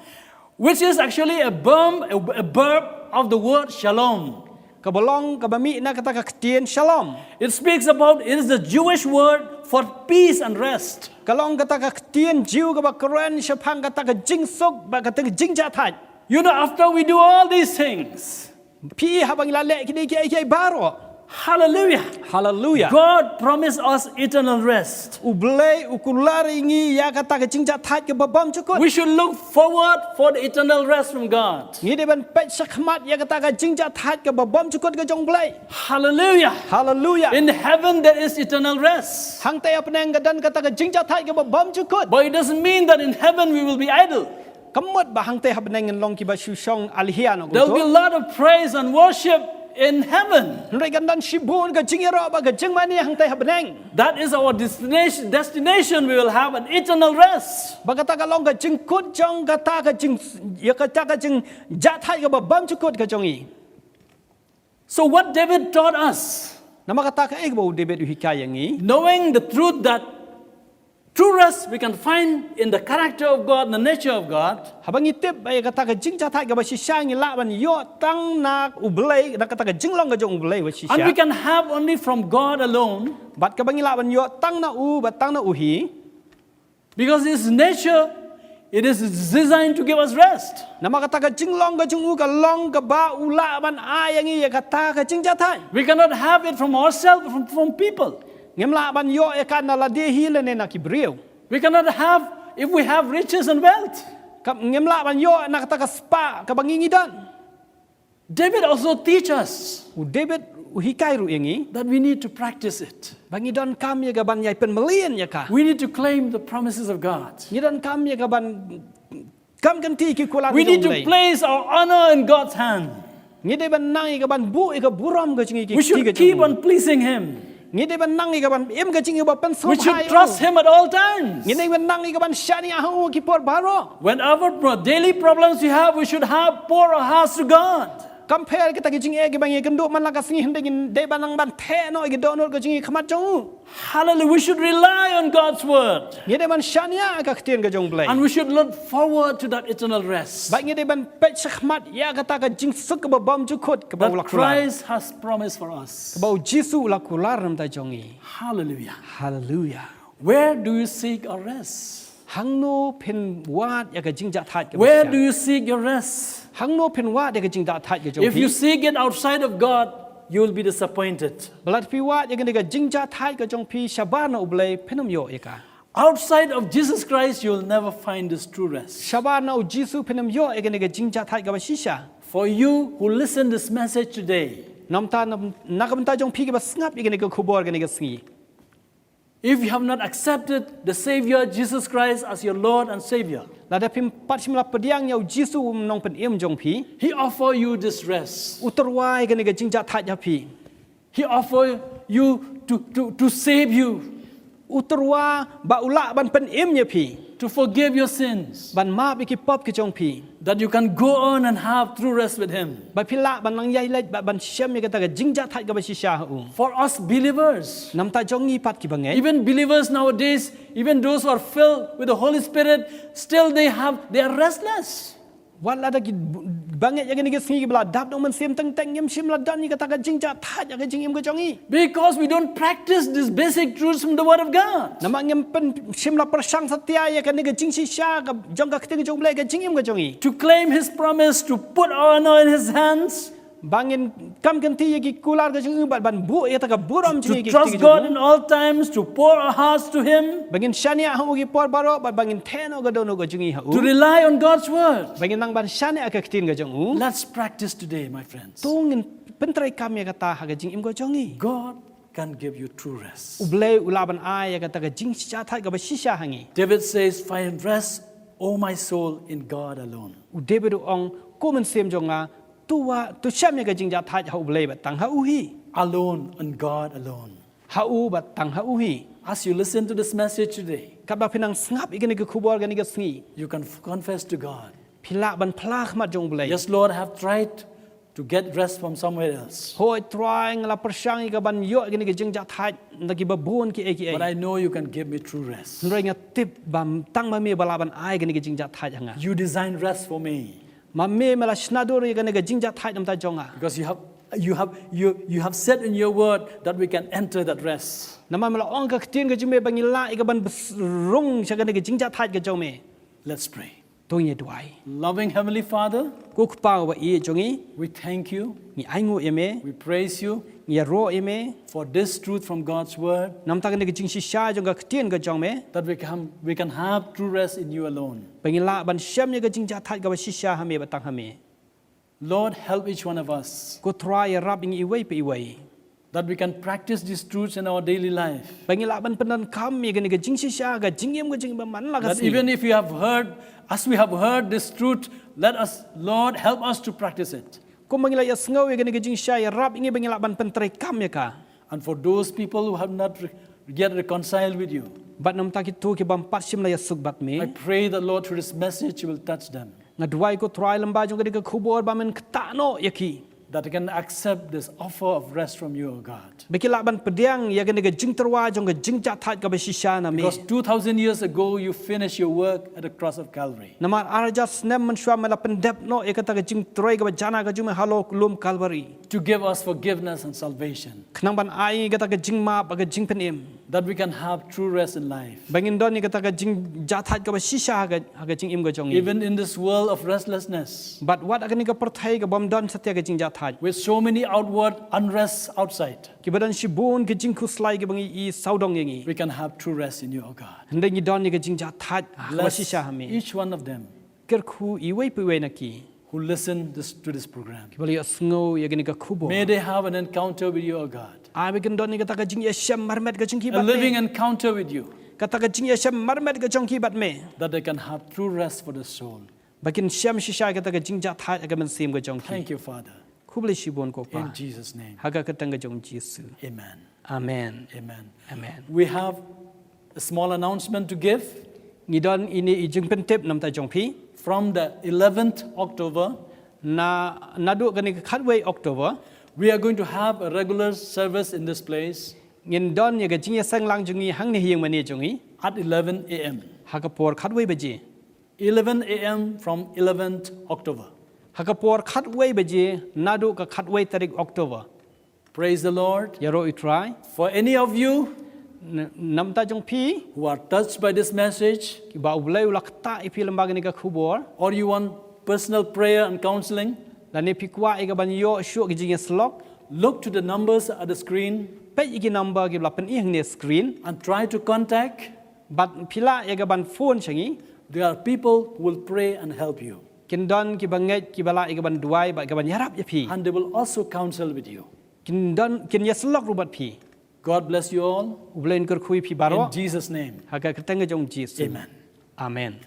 Which is actually a verb, a, a verb of the word shalom. Kaba long, kaba mih na kata ka ktien shalom. It speaks about, it is the Jewish word for peace and rest. Ka long kata ka ktien Jiw kaba kren shaphang kata ka jingsuk bad kata ka jingjahthait. You know, after we do all these things, phi, haba ngi la leh kine kiei kiei baroh. Hallelujah. Hallelujah. God promised us eternal rest. U Blei u kular ïa ngi ïa kata ka jingjahthait kaba bymjukut. We should look forward for the eternal rest from God. Ngi dei ban peit shakhmat ïa kata ka jingjahthait kaba bymjukut ka jong u Blei. Hallelujah. Hallelujah. In heaven there is eternal rest. Hangtei ha bneng ka don kata ka jingjahthait kaba bymjukut. But it doesn't mean that in heaven we will be idle. Kam mut ba hangtei ha bneng ngin long kiba shu shong alhia noh kumto. There will be a lot of praise and worship in heaven. Hynrei kan don shibun ka jingïaroh bad ka jingmane hangtei ha bneng. That is our destination. Destination, we will have an eternal rest. Bad kata ka long ka jingkut jong kata ka jing, ïa kata ka jingjahthait kaba bymjukut ka jong ngi. So, what David taught us, namar kata kaei kaba u David u hikai ïa ngi, knowing the truth that true rest we can find in the character of God, the nature of God, haba ngi tip ba ïa kata ka jingjahthait kaba shisha ngi lah ban ïoh tang na U Blei, na kata ka jinglong ka jong U Blei ba shisha, and we can have only from God alone, bad kaba ngi lah ban ïoh tang na u, bad tang na u hi. Because his nature, it is designed to give us rest. Namar kata ka jinglong ka jong u ka long kaba u lah ban ai ïa ngi ïa kata ka jingjahthait. We cannot have it from ourselves, from, from people. Ngim lah ban ïoh ïa ka na lade hi lane na ki briew. We cannot have if we have riches and wealth. Kam, ngim lah ban ïoh na kata ka spah kaba ngi ngi don. David also teach us, u David u hikai ruh ïa ngi, that we need to practice it, ba ngi donkam ïa ka ban ïai pynmlien ïa ka. We need to claim the promises of God. Ngi donkam ïa ka ban kam kynti ki kular, we need to place our honor in God's hand. Ngi dei ban nang ïa ka ban buh ïa ka burom ka jong ngi ki, we should keep on pleasing him. Ngi dei ban nang ïa ka ban im ka jingim ba pynsngewbha ïa u. We should trust him at all times. Ngi dei ban nang ïa ka ban shaniah ha u ki por baroh. Whenever pro-, daily problems we have, we should have pour our hearts to God. Kam pher kita ki jingeh kiba ngi kynduh man la ka sngi, hynrei ngi dei ban nang ban theh noh ïa ki dohnud ka jong ngi ha khmat jong u. Hallelujah. We should rely on God's word. Ngi dei ban shaniah ka ktien ka jong U Blei. And we should look forward to that eternal rest, bad ngi dei ban peit shakhmat ïa kata ka jingsuk kaba bymjukut kaba u la kular, that Christ has promised for us, kaba u Jisu u la kular namar jong ngi. Hallelujah. Hallelujah. Where do you seek a rest? Hangno phin wad ïa ka jingjahthait kaba shisha? Where do you seek your rest? Hangno phin wad ïa ka jingjahthait ka jong phi? If you seek it outside of God, you will be disappointed. Ba lada phi wad ïa kane ka jingjahthait ka jong phi shabar na U Blei, phin ym ïoh ïa ka. Outside of Jesus Christ, you will never find this true rest. Shabar na u Jisu phin ym ïoh ïa kane ka jingjahthait kaba shisha. For you who listen this message today, namar ta na, na ka bynta jong phi kiba sngap ïa kane ka khubor kane ka sngi, if you have not accepted the Savior Jesus Christ as your Lord and Savior, lada phim pat shym la pdiang ïa u Jisu u nongpynim jong phi, He offer you this rest. U tyrwa ïa kane ka jingjahthait ïa phi. He offer you to, to, to save you. U tyrwa ba u lah ban pynim ïa phi. To forgive your sins. Ban map ïa ki pop ki jong phi. That you can go on and have true rest with Him. Ba phi lah ban nang ïai leit bad ban shem ïa kata ka jingjahthait kaba shisha ha u. For us believers, namar ta jong ngi pat kiba ngeit, even believers nowadays, even those who are filled with the Holy Spirit, still they have, they are restless. Wat lada ki bangeit ïa kane ka sngi kiba la dap da u Mynsiem, teng teng ngim shym la don ïa kata ka jingjahthait ïa ka jingim ka jong ngi. Because we don't practice these basic truths from the Word of God. Namar ngim pyn, shym la pyrshang satia ïa kane ka jingshisha ka jong ka ktien jong U Blei ha ka jingim ka jong ngi. To claim His promise, to put our honor in His hands. Ba ngin kam kynti ïa ki kular ka jong u bad ban buh ïa kata ka burom jong ngi ha ki kti ka jong u. To trust God in all times, to pour our hearts to Him. Ba ngin shaniah ha u ha ki por baroh bad ba ngin theh noh ka dohnud ka jong ngi ha u. To rely on God's word. Ba ngin nang ban shaniah ha ka ktien ka jong u. Let's practice today, my friends. To ngin pyntreikam ïa kata ha ka jingim ka jong ngi. God can give you true rest. U Blei u lah ban ai ïa kata ka jingjahthait kaba shisha ha ngi. David says, "Find rest, O my soul, in God alone." U David u ong, ko mynsiem jong nga, to wa, to shem ïa ka jingjahthait ha U Blei bad tang ha u hi. Alone, in God alone. Ha u bad tang ha u hi. As you listen to this message today, katba phi nang sngap ïa kane ka khubor kane ka sngi, you can f-, confess to God. Phi lah ban phla ha khmat jong U Blei. "Yes, Lord, I have tried to get rest from somewhere else. Hooid Trai, nga la pyrshang ïa ka ban ïoh ïa kane ka jingjahthait na kiba bun kiei kiei. But I know you can give me true rest. Hynrei nga tip ba tang ma me ba lah ban ai kane ka jingjahthait ha nga. You design rest for me. Ma me me la shna dur ïa kane ka jingjahthait namar ta jong nga." Because you have, you have, you, you have said in your word that we can enter that rest. Namar me la ong ha ka ktien ka jong me ba ngi lah ïa ka ban bes-, rung sha kane ka jingjahthait ka jong me. Let's pray. To ngin ïa duwai. Loving Heavenly Father, ko Kpa uba ïeit jong ngi, we thank you. Ngi ainguh ïa me. We praise you. Ngi ïaroh ïa me. For this truth from God's word, namar ta kane ka jingshisha jong ka ktien ka jong me, that we can, we can have true rest in you alone. Ba ngi lah ban shem ïa ka jingjahthait kaba shisha ha me bad tang ha me. Lord, help each one of us. Ko Trai, ïarap ïa ngi iwei pa iwei, that we can practice these truths in our daily life. Ba ngi lah ban pyndonkam ïa kane ka jingshisha ha ka jingim ka jong ngi ba man la ka sngi. That even if we have heard, as we have heard this truth, let us, Lord, help us to practice it. Kumba ngi la ïasngew ïa kane ka jingshisha, ïarap ïa ngi ba ngi lah ban pyntreikam ïa ka. And for those people who have not re-, yet reconciled with you, bad namar ta kito ki bym pat shym la ïasuk bad me, I pray that, Lord, through this message, you will touch them. Nga duwai, ko Trai, lyngba jong kane ka khubor ba men ktah noh ïa ki. that they can accept this offer of rest from you, O God. Ba ki lah ban pdiang ïa kane ka jingtyrwa jong ka jingjahthait kaba shisha na me. Because two thousand years ago, you finished your work at the cross of Calvary Namar ar hajar snem mynshuwa me la pyndep noh ïa kata ka jingtrei kaba jana ka jong me halor lum Kalbari. to give us forgiveness and salvation. Khnang ban ai kata ka jingmap bad ka jingpynim. That we can have true rest in life. Ba ngin don ïa kata ka jingjahthait kaba shisha ha ka, ha ka jingim ka jong ngi. Even in this world of restlessness, Bad wat ha kane ka pyrthei ka bym don satia ka jingjahthait. with so many outward unrest outside, Kiba don shibun ka jingkhuslai kiba ngi i sawdong ïa ngi. we can have true rest in you, O God. Hynrei ngi don ïa ka jingjahthait kaba Bless shisha ha me. Each one of them Kyrkhu iwei pa iwei na ki who listen this, to this program. Kiba la ïohsngew ïa kane ka khubor. May they have an encounter with you, O God. Ai ba kin don ïa kata ka jingïashem marmet ka jong ki A bad living me. Encounter with you, Kata ka jingïashem marmet ka jong ki bad me. That they can have true rest for the soul. Ba kin shem shisha kata ka jingjahthait ha ka mynsiem ka jong ki. Thank you, Father. Khublei shibun ko Pa. In Jesus' name. Ha ka kyrteng ka jong Jisu. Amen. Amen. Amen. Amen. We have a small announcement to give. Ngi don ine i jingpyntip namta jong phi. From the eleventh October, Na, naduh kane ka khatwei October. We are going to have a regular service in this place. Ngin don ïa ka jingïaseng lang jong ngi hangne ha ïing mane jong ngi. At eleven a.m. Ha ka por khatwei baje. eleven a.m. from eleventh October. Ha ka por khatwei baje naduh ka khatwei tarik October. Praise the Lord. Ïaroh ïa u Trai. For any of you Namta jong phi. Who are touched by this message. Kiba u Blei u la ktah ïa phi lyngba kane ka khubor. Or you want personal prayer and counseling. Lane phi kwah ïa ka ban ïoh shuh ka jingïasyllok. Look to the numbers at the screen. Peit ïa ki number kiba la pyni hangne screen. And try to contact. Bad phi lah ïa ka ban phone sha ngi. There are people who will pray and help you. Kin don kiba ngeit kiba lah ïa ka ban duwai bad ka ban ïarap ïa phi. And they will also counsel with you. Kin don kin ïasyllok ruh bad phi. God bless you all. U Blei un kyrkhu ïa phi baroh. In Jesus' name. Ha ka kyrteng ka jong Jisu. Amen. Amen.